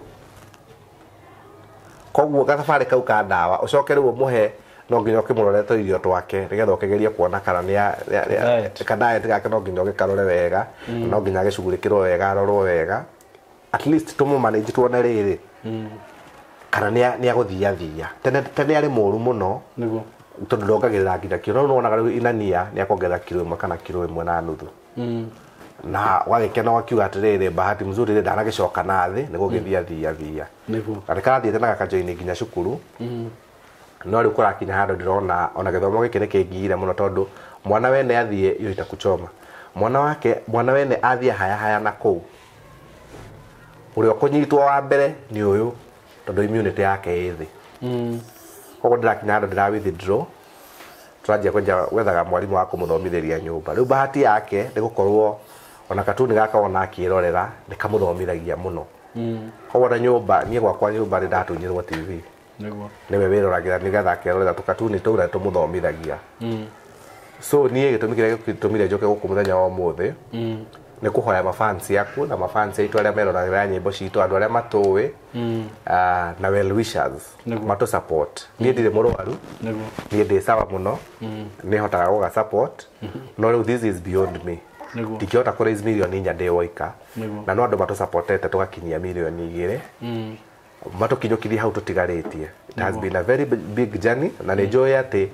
Koguo gathabarĩ kau ka ndawa ũcoke rĩu ũmũhe no nginya ũkĩmũrore tũirio twake nĩgetha ũkĩgerie kuona kana nĩ ka diet gake no nginya ũgĩkarore wega no nginya agĩcugurĩkĩrwo wega arorwo wega at least tũmũ manage tuone rĩrĩ kana nĩ agũthiathia. Tene tene arĩ mũru mũno nĩguo tondũ ndongagĩrĩra nginya kiro no wonaga rĩu inania nĩ akuongerera kiro 1 kana kiro 1.5 na wagĩkena wakiuga atĩrĩrĩ bahati mzuri rĩ ndanagĩcoka na thĩ nĩ gũgĩthiathia nĩguo na nĩkarathiĩte na gakajoini nginya cukuru no rĩu kũrakinya handũ ndĩrona ona gĩthomo gĩkĩ nĩ kĩngiire mũno tondũ mwana wene athiĩ iyo itakuchoma mwana wake mwana wene athiĩ haya haya na kũu ũrĩa ũkũnyitwo wa mbere nĩ ũyũ tondũ immunity yake ĩ thĩ. Koguo ndĩrakinya handũ ndĩra withdraw tũranjia kwenja gwethaga mwarimũ wa kũmũthomithĩria nyũmba. Rĩu bahati yake nĩ gũkorwo ona katuni gaka ona akĩrorera nĩ kamũthomithagia mũno. Koguo na nyũmba niĩ gwakwa nyũmba nĩ ndatunyĩrwo TV nĩguo nĩwe wĩroragĩra nĩgetha akerorera tũkatuni tũu na tũmũthomithagia. So niĩ gĩtũmi kĩrĩa gĩtũmire njoke gũkũ mũthenya wa ũmũthĩ nĩ kũhoya mafans yaku na mafans aitũ arĩa meroragĩra nyĩmbo citũ andũ arĩa matũĩ na well wishers matũ support. Niĩ ndirĩ mũrwaru nĩguo niĩ ndĩ sawa mũno nĩ hotaga gũga support no rĩu this is beyond me. Ndingĩhota kũ raise mirioni 4 ndĩ woika na no andũ matũ supportete tũgakinyia mirioni 2 matũkinyũkirie hau tũtigarĩtie. It has been a very big journey na nĩ njũĩ atĩ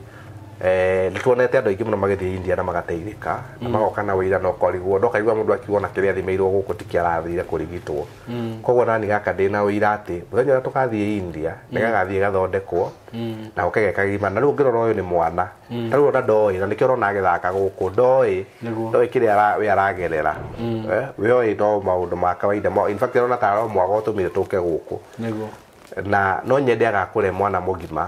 nĩ tuonete andũ aingĩ mũno magĩthiĩ India na magateithĩka na magoka na wĩira na ũkorigwo ndokaigua mũndũ akiuga ona kĩrĩa athimĩirwo gũkũ ti kĩarathire kũrigitwo. Koguo nani gaka ndĩna wĩira atĩ mũthenya ũrĩa tũgathiĩ India nĩ gagathiĩ gathondekwo na goke ge kagima. Na rĩu ũngĩrora ũyũ nĩ mwana ta rĩu ona ndoĩ na nĩkĩo ũrona agĩthaka gũkũ ndoĩ ndoĩ kĩrĩa we aragerera we oĩ no maũndũ ma kawaida. In fact ũrona ta ro mwaga ũtũmire tũke gũkũ nĩguo na no nyende agakũre mwana mũgima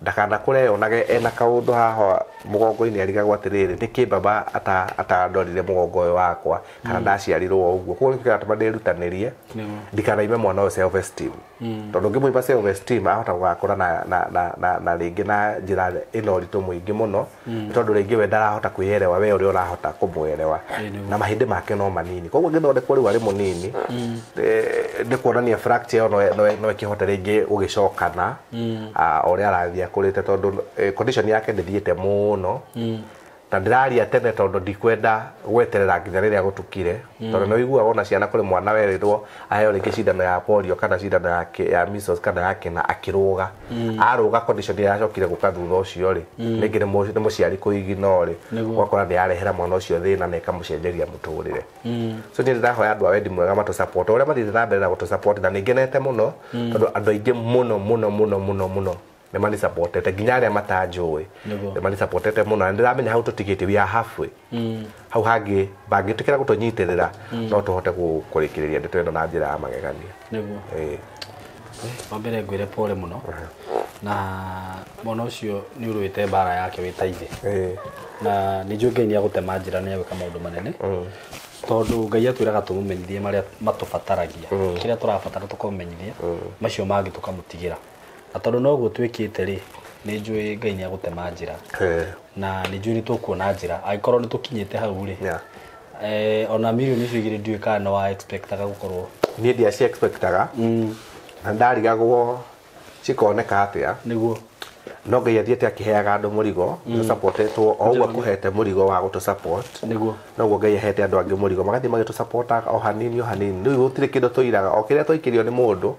ndakanakũre onage ena kaũndũ haha mũgongo-inĩ arigagwo atĩrĩrĩ nĩkĩ baba atandorire mũgongo ũyũ wakwa kana ndaciarirwo ũguo. Koguo nĩkĩo kĩratũma ndĩrutanĩrie ndikanaime mwana ũyũ self esteem tondũ ũngĩmũima self esteem ahota gũgakũra na rĩngĩ na njĩra ĩna ũritũ mũingĩ mũno tondũ rĩngĩ we ndarahota kwĩerewa we ũrĩa ũrahota kũmwerewa na mahĩndĩ make no manini. Koguo angĩthondekwo rĩu arĩ mũnini nĩ kuonania fracture ĩyo no ĩkĩhote rĩngĩ gũgĩcokana o ũrĩa arathiĩ akũrĩte tondũ condition yake ndĩthiĩte mũno Na ndĩraria tene tondũ ndikwenda gweterera nginya rĩrĩa gũtukire, tondũ nĩ ũiguaga ona ciana kũrĩ mwana werĩrwo aheo rĩngĩ cindano ya polio kana cindano ya measles kana ya kĩna akĩrũga. Arũga condition ĩrĩa yacokire gũka thutha ũcio rĩ, rĩngĩ nĩ mũciari kũiginore, ũgakora nĩ yarehera mwana ũcio thĩna na ĩkamũcenjeria mũtũrĩre. So niĩ ndĩrahoya andũ a wendi mwega matũ support ũrĩa mathiĩte na mbere na gũtũ support, na nĩ ngenete mũno tondũ andũ aingĩ mũno mũno mũno mũno mũno nĩ mani supportete, nginya arĩa matanjũĩ nĩ mani supportete mũno, na ndĩramenya hau tũtigĩte, we are halfway. Hau hangĩ bangĩtĩkĩra gũtũnyitĩrĩra no tũhote kũrĩkĩrĩria ndeto ĩno na njĩra ya magegania. Nĩguo. Wa mbere ngwĩre pole mũno, na mwana ũcio nĩ ũrũĩte mbara yake wĩ ta ithe, na nĩ njũĩ Ngai nĩ agũtema njĩra, nĩ agwĩka maũndũ manene, tondũ Ngai atwĩraga tũmũmenyithie marĩa matũbataragia, kĩrĩa tũrabatara tũkamũmenyithia, macio mangĩ tũkamũtigĩra. Na tondũ noguo twĩkĩte rĩ, nĩ njũĩ Ngai nĩ agũtema njĩra, na nĩ njũĩ nĩ tũkuona njĩra angĩkorwo nĩ tũkinyĩte hau rĩ. Ona mirioni icio igĩrĩ ndiũĩ kana nĩ wa expectaga gũkorwo. Niĩ ndiaci expectaga, na ndarigagwo cikoneka atĩa. Nĩguo. No Ngai athiĩte akĩheaga andũ mũrigo, tũsupportetwo o ũguo akũhete mũrigo wa gũtũ support. Nĩguo. Noguo Ngai ahete andũ angĩ mũrigo, magathiĩ magĩtũ supportaga o hanini o hanini. Rĩu gũtirĩ kĩndũ tũiraga, o kĩrĩa twaikĩrio nĩ mũndũ,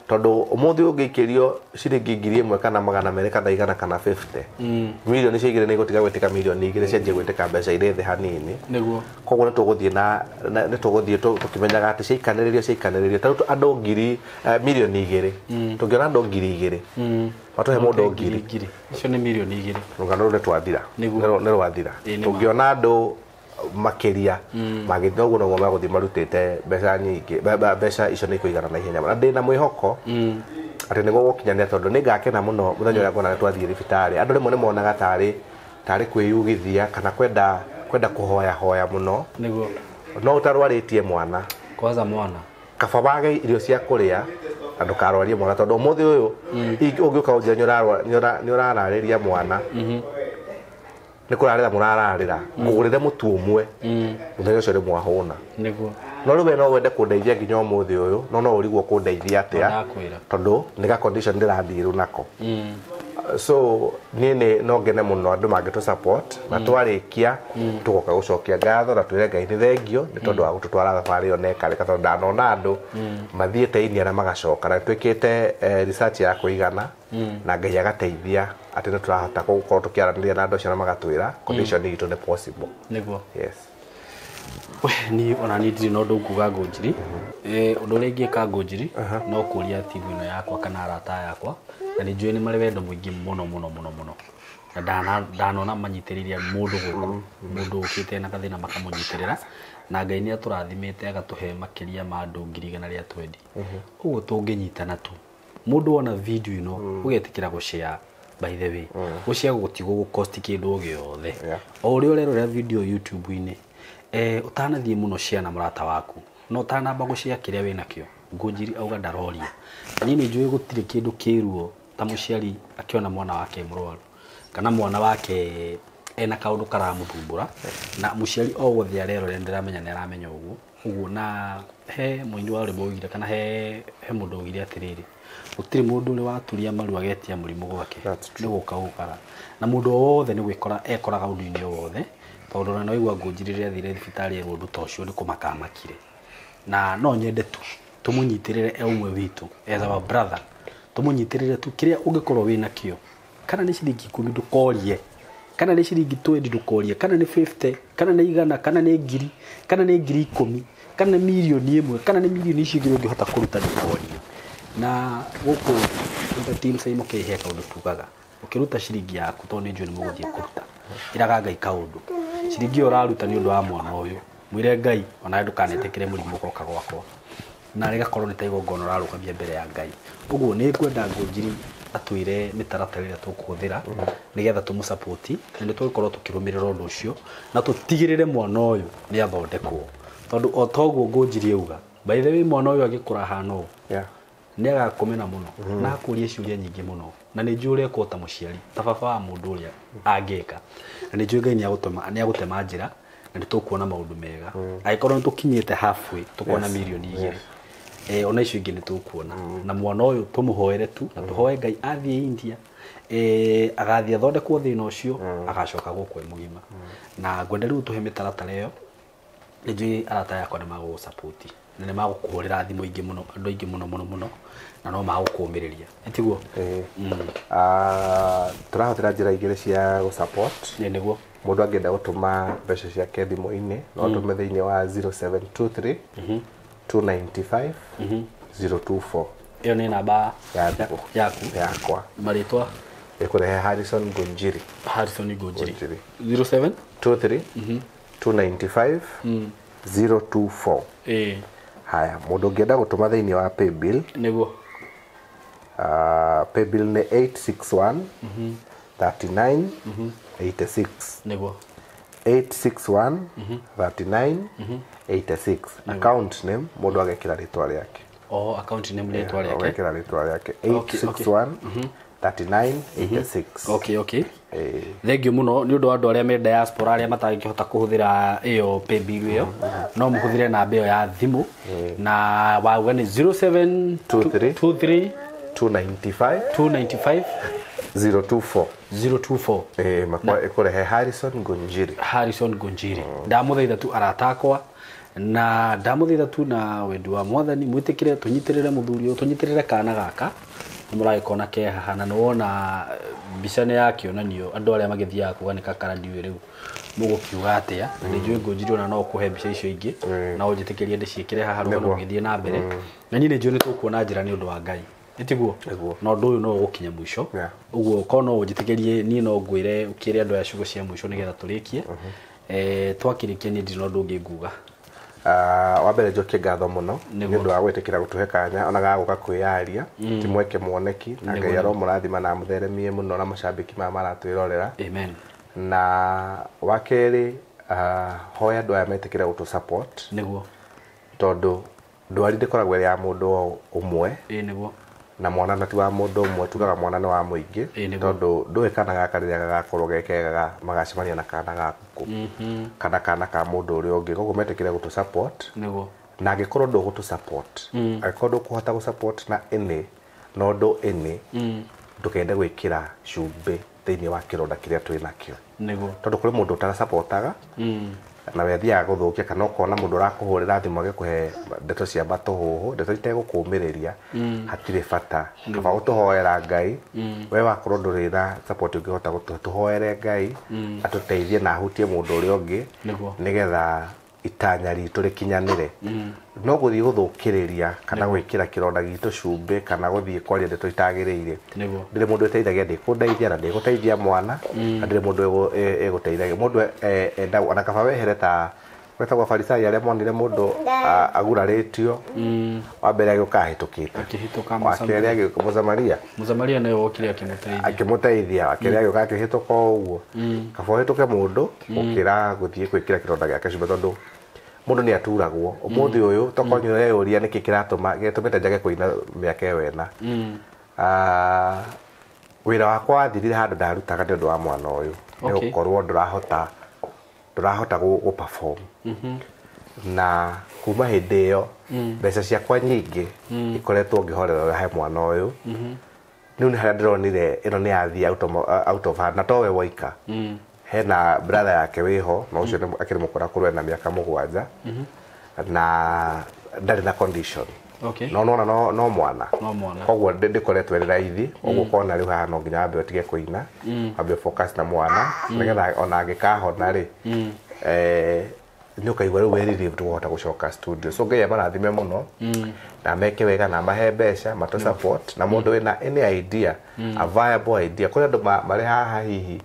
tondũ ũmũthĩ ũngĩikĩrio ciringi 1,000 kana 200 kana 100 kana 50, mirioni icio igĩrĩ nĩ igũtiga gwĩtĩka mirioni igĩrĩ, cianjie gwĩtĩka mbeca irĩ thĩ hanini. Nĩguo. Koguo nĩ tũgũthiĩ na nĩ tũgũthiĩ tũkĩmenyaga atĩ ciaikanĩrĩrio ta rĩu andũ ngiri mirioni igĩrĩ, tũngĩona andũ 2,000 matũhe mũndũ ngiri ngiri, icio nĩ mirioni igĩrĩ, rũgano rũu nĩ twathira, nĩ rwathira. Tũngĩona andũ makĩria magĩthiĩ ũguo noguo magũthiĩ marutĩte mbeca nyingĩ, mbeca icio nĩ ikũigana na ihenya. Na ndĩna mwĩhoko atĩ nĩ gũgũkinyanĩra, tondũ nĩ ngakena mũno mũthenya ũrĩa nguona nĩ twathiĩ thibitarĩ. Andũ rĩmwe nĩ monaga tarĩ kwĩyugithia kana kwenda kũhoya hoya mũno. Nĩguo. No ũtarwarĩtie mwana, kwanza mwana kaba wage irio cia kũrĩa na ndũkarwarie mwana, tondũ ũmũthĩ ũyũ ũngĩũka ũnjĩre nĩ ũrararĩria mwana, nĩ kũrarĩra mũrararĩra, ngũgũrĩre mũtu ũmwe, mũthenya ũcio nĩ mwahũna. Nĩguo. No rĩu we no wende kũndeithia nginya ũmũthĩ ũyũ, no no ũrigwo kũndeithia atĩa, tondũ nĩ ga condition ndĩrathiĩrwo nako. So niĩ no ngene mũno andũ mangĩtũ support, na twarĩkia tũgoka gũcokia ngatho na twĩre Ngai nĩ thengio nĩ tondũ wa gũtũtwara thabarĩ ĩyo na ĩkarĩka, tondũ ndanona andũ mathiĩte India na magacoka, na twĩkĩte research ya kũigana, na Ngai agateithia atĩ nĩ tũrahota gũkorwo tũkĩaranĩria na andũ acio na magatwĩra condition itũ nĩ possible. Nĩguo. Yes. We niĩ ona niĩ ndirĩ na ũndũ nguga Ngũnjiri. Ũndũ ũrĩa ingĩka Ngũnjiri no kũria timu ĩno yakwa kana arata yakwa, na nĩ njũĩ nĩ marĩ wendo mũingĩ mũno mũno mũno mũno, na ndanona manyitĩrĩire mũndũ gũkũ, mũndũ ũkĩte na gathĩna makamũnyitĩrĩra, na Ngai nĩ atũrathimĩte agatũhe makĩria ma andũ 120,000. Ũguo tũngĩnyitana tu, mũndũ wona video ĩno ũgetĩkĩra gũshare, by the way, gũshare gũtigũ gũkosti kĩndũ o gĩothe. O ũrĩa ũrerorera video YouTube-inĩ, ũtanathiĩ mũno share na mũrata waku, no ũtanamba gũshare kĩrĩa wĩnakĩo. Ngũnjiri auga ndaroria. Niĩ nĩ njũĩ gũtirĩ kĩndũ kĩruo ta mũciari akĩona mwana wake mũrwaru, kana mwana wake ena kaũndũ karamũthumbũra, na mũciari o wothe arerorera ndĩramenya nĩ aramenya ũguo. Ũguo na he mũini wa rwĩmbo oigire, kana he mũndũ oigire atĩrĩrĩ, gũtirĩ mũndũ ũrĩ waturia maru agetia mũrimũ gwake, nĩ gũka ũkaga. Na mũndũ o wothe nĩ gwĩkora ekoraga ũndũ-inĩ o wothe, tondũ ona nĩwaigua Ngũnjiri rĩrĩa athire thibitarĩ erwo ũndũ ta ũcio nĩ kũmaka amakire. Na no nyende tu tũmũnyitĩrĩre e ũmwe witũ as our brother, tũmũnyitĩrĩre tu kĩrĩa ũngĩkorwo wĩnakĩo, kana nĩ ciringi 10 ndũkorie, kana nĩ ciringi 20 ndũkorie, kana nĩ 50, kana nĩ 100, kana nĩ 1,000, kana nĩ 10,000, kana nĩ 1,000,000, kana nĩ mirioni icio igĩrĩ ũngĩhota kũruta ndũkorie. Na gũkũ the team Simon K he kaũndũ tugaga, ũkĩruta ciringi yaku tondũ nĩ njũĩ nĩ mũgũthiĩ kũruta, ĩraga Ngai kaũndũ, ciringi ĩyo ũraruta nĩ ũndũ wa mwana ũyũ, mwĩre Ngai onawe ndũkanetĩkĩre mũrimũ ũgoka gwakwa, na rĩgakorwo nĩ ta igongona ũrarũgamia mbere ya Ngai. Ũguo nĩ ngwenda Ngũnjiri atwĩre mĩtaratara ĩrĩa tũkũhũthĩra nĩgetha tũmũsupport, na nĩ tũgũkorwo tũkĩrũmĩrĩra ũndũ ũcio, na tũtigĩrĩre mwana ũyũ nĩ athondekwo, tondũ o toguo Ngũnjiri auga, by the way, mwana ũyũ agĩkũra ahana ũũ, nĩ agakũmena mũno, na akũrie ciũria nyingĩ mũno, na nĩ njũĩ ũrĩa ekwo ta mũciari, ta baba wa mũndũ ũrĩa angĩka, na nĩ njũĩ Ngai nĩ agũtema njĩra, na nĩ tũkuona maũndũ mega. Angĩkorwo nĩ tũkinyĩte halfway, tũkuona mirioni igĩrĩ. Ona icio ingĩ nĩ tũkuona. Na mwana ũyũ tũmũhoere tu na tũhoe Ngai athiĩ India, agathiĩ athondekwo thĩna ũcio, agacoka gũkũ e mũgima. Na ngwenda rĩu tũhe mĩtaratara ĩyo. Nĩ njũĩ arata yakwa nĩ magũgũsupport na nĩ magũkũhũrĩra thimũ ingĩ mũno, andũ aingĩ mũno mũno mũno, na no magũkũmĩrĩria. Tiguo? Tũrahũthĩra njĩra igĩrĩ cia gũ-support. Ĩĩ nĩguo. Mũndũ angĩenda gũtũma mbeca ciake thimũ-inĩ no atũme thĩinĩ wa 0723 295 024. Ĩyo nĩ namba ya thimũ yaku yakwa. Marĩtwa? Ĩkũrehe Harrison Ngunjiri. Harrison Ngunjiri. 07 23 295 024. Haya, mũndũ ũngĩenda gũtũma thĩinĩ wa paybill nĩguo. Paybill nĩ 861 39 86. Nĩguo. 861 39 86. Account name mũndũ agekĩra rĩtwa rĩake. Oh, account name rĩtwa rĩake. Agekĩra rĩtwa rĩake. 861 39 86. Okay, okay. Thank you mũno nĩ ũndũ wa andũ arĩa me diaspora arĩa matangĩhota kũhũthĩra ĩyo paybill ĩyo, no mũhũthĩre namba ĩyo ya thimũ na wauga nĩ 0723 295 295 024 024. Ĩkũrehe Harrison Ngunjiri. Harrison Ngunjiri. Ndamũthaitha tu arata akwa na ndamũthaitha tu na wendi wa Mwathani mwĩtĩkĩre tũnyitĩrĩre mũthuri ũyũ, tũnyitĩrĩre kana gaka nĩ mũragĩkona ke haha na nĩwona mbica nĩ yakĩonanio andũ arĩa magĩthiaga kuga nĩ kakara ndiũĩ rĩu mũgũkiuga atĩa na nĩ njũĩ Ngunjiri ona no ũkũhe mbica icio ingĩ na ũnjĩtĩkĩrie ndĩciĩkĩre haha rũgano rũgĩthiĩ na mbere na niĩ nĩ njũĩ nĩ tũkuona njĩra nĩ ũndũ wa Ngai. Nĩtiguo? Na ũndũ ũyũ no ũgũkinya mũico. Ũguo korwo no ũnjĩtĩkĩrie niĩ no ngwĩre ũkĩre andũ aya ciugo cia mũico nĩgetha tũrĩkie. Twakĩrĩkia niĩ ndirĩ na ũndũ ũngĩ nguga. Wa mbere njokie ngatho mũno nĩ ũndũ wa gwĩtĩkĩra gũtũhe kanya ona ga gũka kwĩyaria ti mweke mwoneki na Ngai aromũrathima na amũtheremie mũno na macambĩki maya maratwĩrorera. Amen. Na wa kerĩ, hoya andũ aya metĩkĩre gũtũ support nĩguo, tondũ ndwari ndĩkoragwo ĩrĩ ya mũndũ ũmwe. Ĩĩ nĩguo. Na mwana na ti wa mũndũ ũmwe, tugaga mwana nĩ wa mũingĩ tondũ ndũĩ kana gaka rĩrĩa gagakorwo ge kega magacemania na kana gaku kana kana ka mũndũ ũrĩa ũngĩ. Koguo metĩkĩre gũtũ support nĩguo, na angĩkorwo ndũgũtũ support, angĩkorwo ndũkũhota gũ support na ĩnĩ na ũndũ ĩnĩ, ndũkende gwĩkĩra cumbĩ thĩinĩ wa kĩronda kĩrĩa twĩ nakĩo nĩguo, tondũ kũrĩ mũndũ ũtarasupportaga na we athiaga gũthũkia, kana ũkona mũndũ ũrakũhũrĩra thimũ agĩkũhe ndeto cia matũhũhũ, ndeto itegũkũmĩrĩria, hatirĩ bata. Kaba gũtũhoera Ngai, we wakorwo ndũrĩ na support ũngĩhota gũtũhe, tũhoere Ngai atũteithie na ahutie mũndũ ũrĩa ũngĩ nĩgetha itanya ritũ rĩkinyanĩre. No gũthiĩ gũthũkĩrĩria kana gwĩkĩra kĩronda gitũ cumbĩ kana gũthiĩ kwaria ndeto itagĩrĩire, ndĩrĩ mũndũ ĩteithagia, ndĩkũndeithia na ndĩgũteithia mwana na ndĩrĩ mũndũ ĩgũteithagia mũndũ enda ona kaba wehere ta gwetagwo Farisai arĩa monire mũndũ agurarĩtio, wa mbere agĩũka ahĩtũkĩte, wa kerĩ agĩũka Mũsamaria, Mũsamaria nĩwe wokire akĩmũteithia, wa kerĩ agĩũka akĩhĩtũka o ũguo. Kaba ũhĩtũke mũndũ gũkĩra gũthiĩ gwĩkĩra kĩronda gĩake cumbĩ tondũ mũndũ nĩ aturagwo. Ũmũthĩ ũyũ tokorwo nĩ ũreyũria nĩkĩ kĩratũma gĩtũmĩte njage kũina mĩaka ĩyo ĩna. Wĩra wakwa wathirire handũ ndarutaga nĩ ũndũ wa mwana ũyũ, nĩ gũkorwo ndũrahota gũ perform. Na kuma hĩndĩ ĩyo mbeca ciakwa nyingĩ ikoretwo ngĩhorera he mwana ũyũ. Rĩu nĩ harĩa ndĩronire ĩno nĩ yathiĩ out of hand, na towe woika, hena brother yake wĩho na ũcio akĩrĩ mũkũrakũrũ ena mĩaka 7 na ndarĩ na condition. No nona no mwana, koguo ndĩkoretwo ĩrĩ raithi ũguo kona rĩu haha no nginya wambe ũtige kũina, wambe focus na mwana nĩgetha ona angĩkahona rĩ, nĩ ũkaigua rĩu wĩ relieved wahota gũcoka studio. So Ngai amarathime mũno na meke wega na mahe mbeca matũ support na mũndũ wĩna any idea, a viable idea, kũrĩ andũ marĩ haha hihi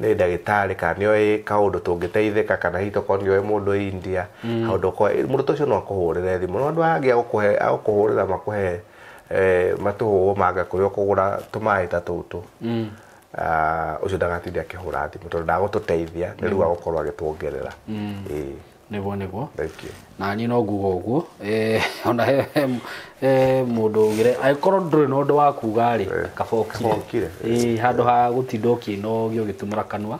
nĩ ndagĩtarĩ kana nĩoĩ kaũndũ tũngĩteithĩka kana hihi tokorwo nĩoĩ mũndũ India kaũndũ kwa mũndũ ũcio no akũhũrĩre thimũ, no andũ aya angĩ agũkũhũrĩra makũhe matũhũhũ manga kũrĩa ũkũgũra tũmaĩ ta tũtũ, ũcio ndagatinde akĩhũra thimũ tondũ ndagũtũteithia, nĩ rĩu agũkorwo agĩtuongerera. Nĩguo nĩguo. Thank you. Na niĩ no nguga ũguo, ona he mũndũ ugire angĩkorwo ndũrĩ na ũndũ wa kuga rĩ, kaba ũkire handũ ha gũtinda ũkĩnogio ũgĩtumũra kanua.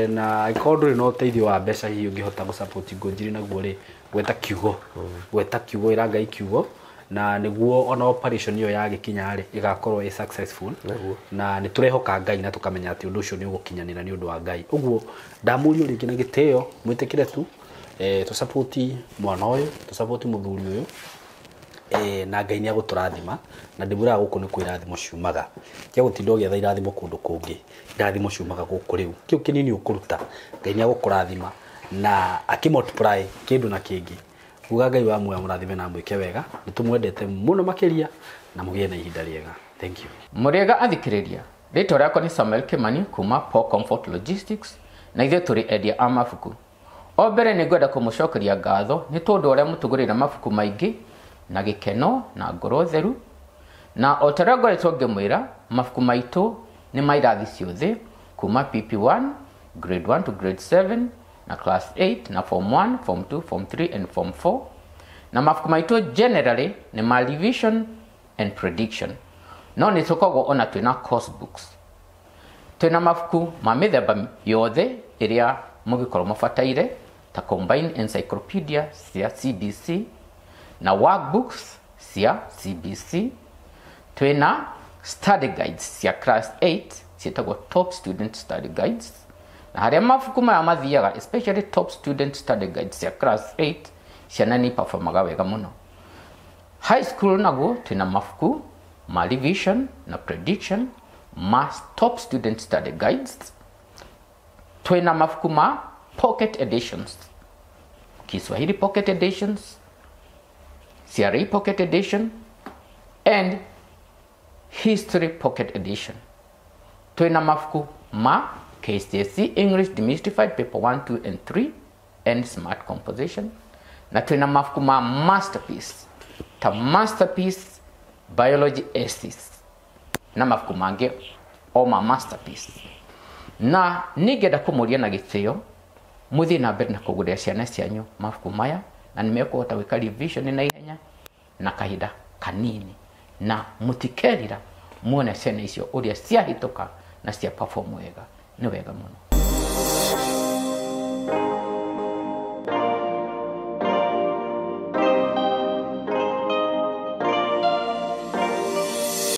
Na angĩkorwo ndũrĩ na ũteithio wa mbeca hihi ũngĩhota gũ support Ngunjiri naguo rĩ, Gweta kiugo. Gweta kiugo ĩra Ngai kiugo na nĩguo ona operation ĩyo yagĩkinya rĩ ĩgakorwo ĩ successful. Na nĩ tũrehoka Ngai na tũkamenya atĩ ũndũ ũcio nĩ ũgũkinyanĩra nĩ ũndũ wa Ngai. Ũguo ndamũrio rĩngĩ na gĩtĩo mwĩtĩkĩre tu tũsapoti mwana ũyũ, tũsapoti mũthuri ũyũ na Ngai nĩ agũtũrathima na ndĩmwĩraga gũkũ nĩ kwĩ irathimo ciumaga. Tiga gũtinda ũgĩetha irathimo kũndũ kũngĩ, irathimo ciumaga gũkũ rĩu. Kĩu kĩnini ũkũruta Ngai nĩ agũkũrathima na akĩ-multiply kĩndũ na kĩngĩ. Uga Ngai wa muoyo amũrathime na amwĩke wega. Nĩ tũmwendete mũno makĩria na mũgĩe na ihinda rĩega. Thank you. Mũrĩega athikĩrĩria, rĩtwa rĩakwa nĩ Samuel Kimani kuma Paul Comfort Logistics na ithuĩ tũrĩ endia a mabuku. O mbere nĩ ngwenda kũmũcokeria ngatho nĩ tondũ ũrĩa mũtũgũrĩra mabuku maingĩ na gĩkeno na ngoro theru. Na o ta ũrĩa ngoretwo ngĩmwĩra, mabuku maitũ nĩ ma irathi ciothe kuma PP1, grade 1 to grade 7 na class 8 na form 1, form 2, form 3 and form 4. Na mabuku maitũ generally nĩ ma revision and prediction. No nĩ tũkoragwo ona twĩna course books. Twĩna mabuku ma mĩthemba yothe ĩrĩa mũngĩkorwo mũbataire ta combined encyclopedia cia CBC na workbooks cia CBC. Twĩna study guides cia class 8 ciĩtagwo top student study guides. Na harĩa mabuku maya mathiaga, especially top student study guides cia class 8, ciana nĩ performaga wega mũno. High school naguo twĩna mabuku ma revision na prediction ma top student study guides. Twĩna mabuku ma pocket editions, Kiswahili pocket editions, CRE pocket edition and history pocket edition. Twĩna mabuku ma KCSE English Demystified Paper 1, 2 and 3 and Smart Composition. Na twĩna mabuku ma masterpiece ta masterpiece biology essays na mabuku mangĩ o ma masterpiece. Na nĩngenda kũmũria na gĩtĩo mũthiĩ na mbere na kũgũrĩra ciana cianyu mabuku maya na nĩ mekũhota gwĩka revision na ihenya na kahinda kanini na mũtikerira muone ciana icio ũrĩa ciahĩtũka na cia perform wega. Nĩ wega mũno.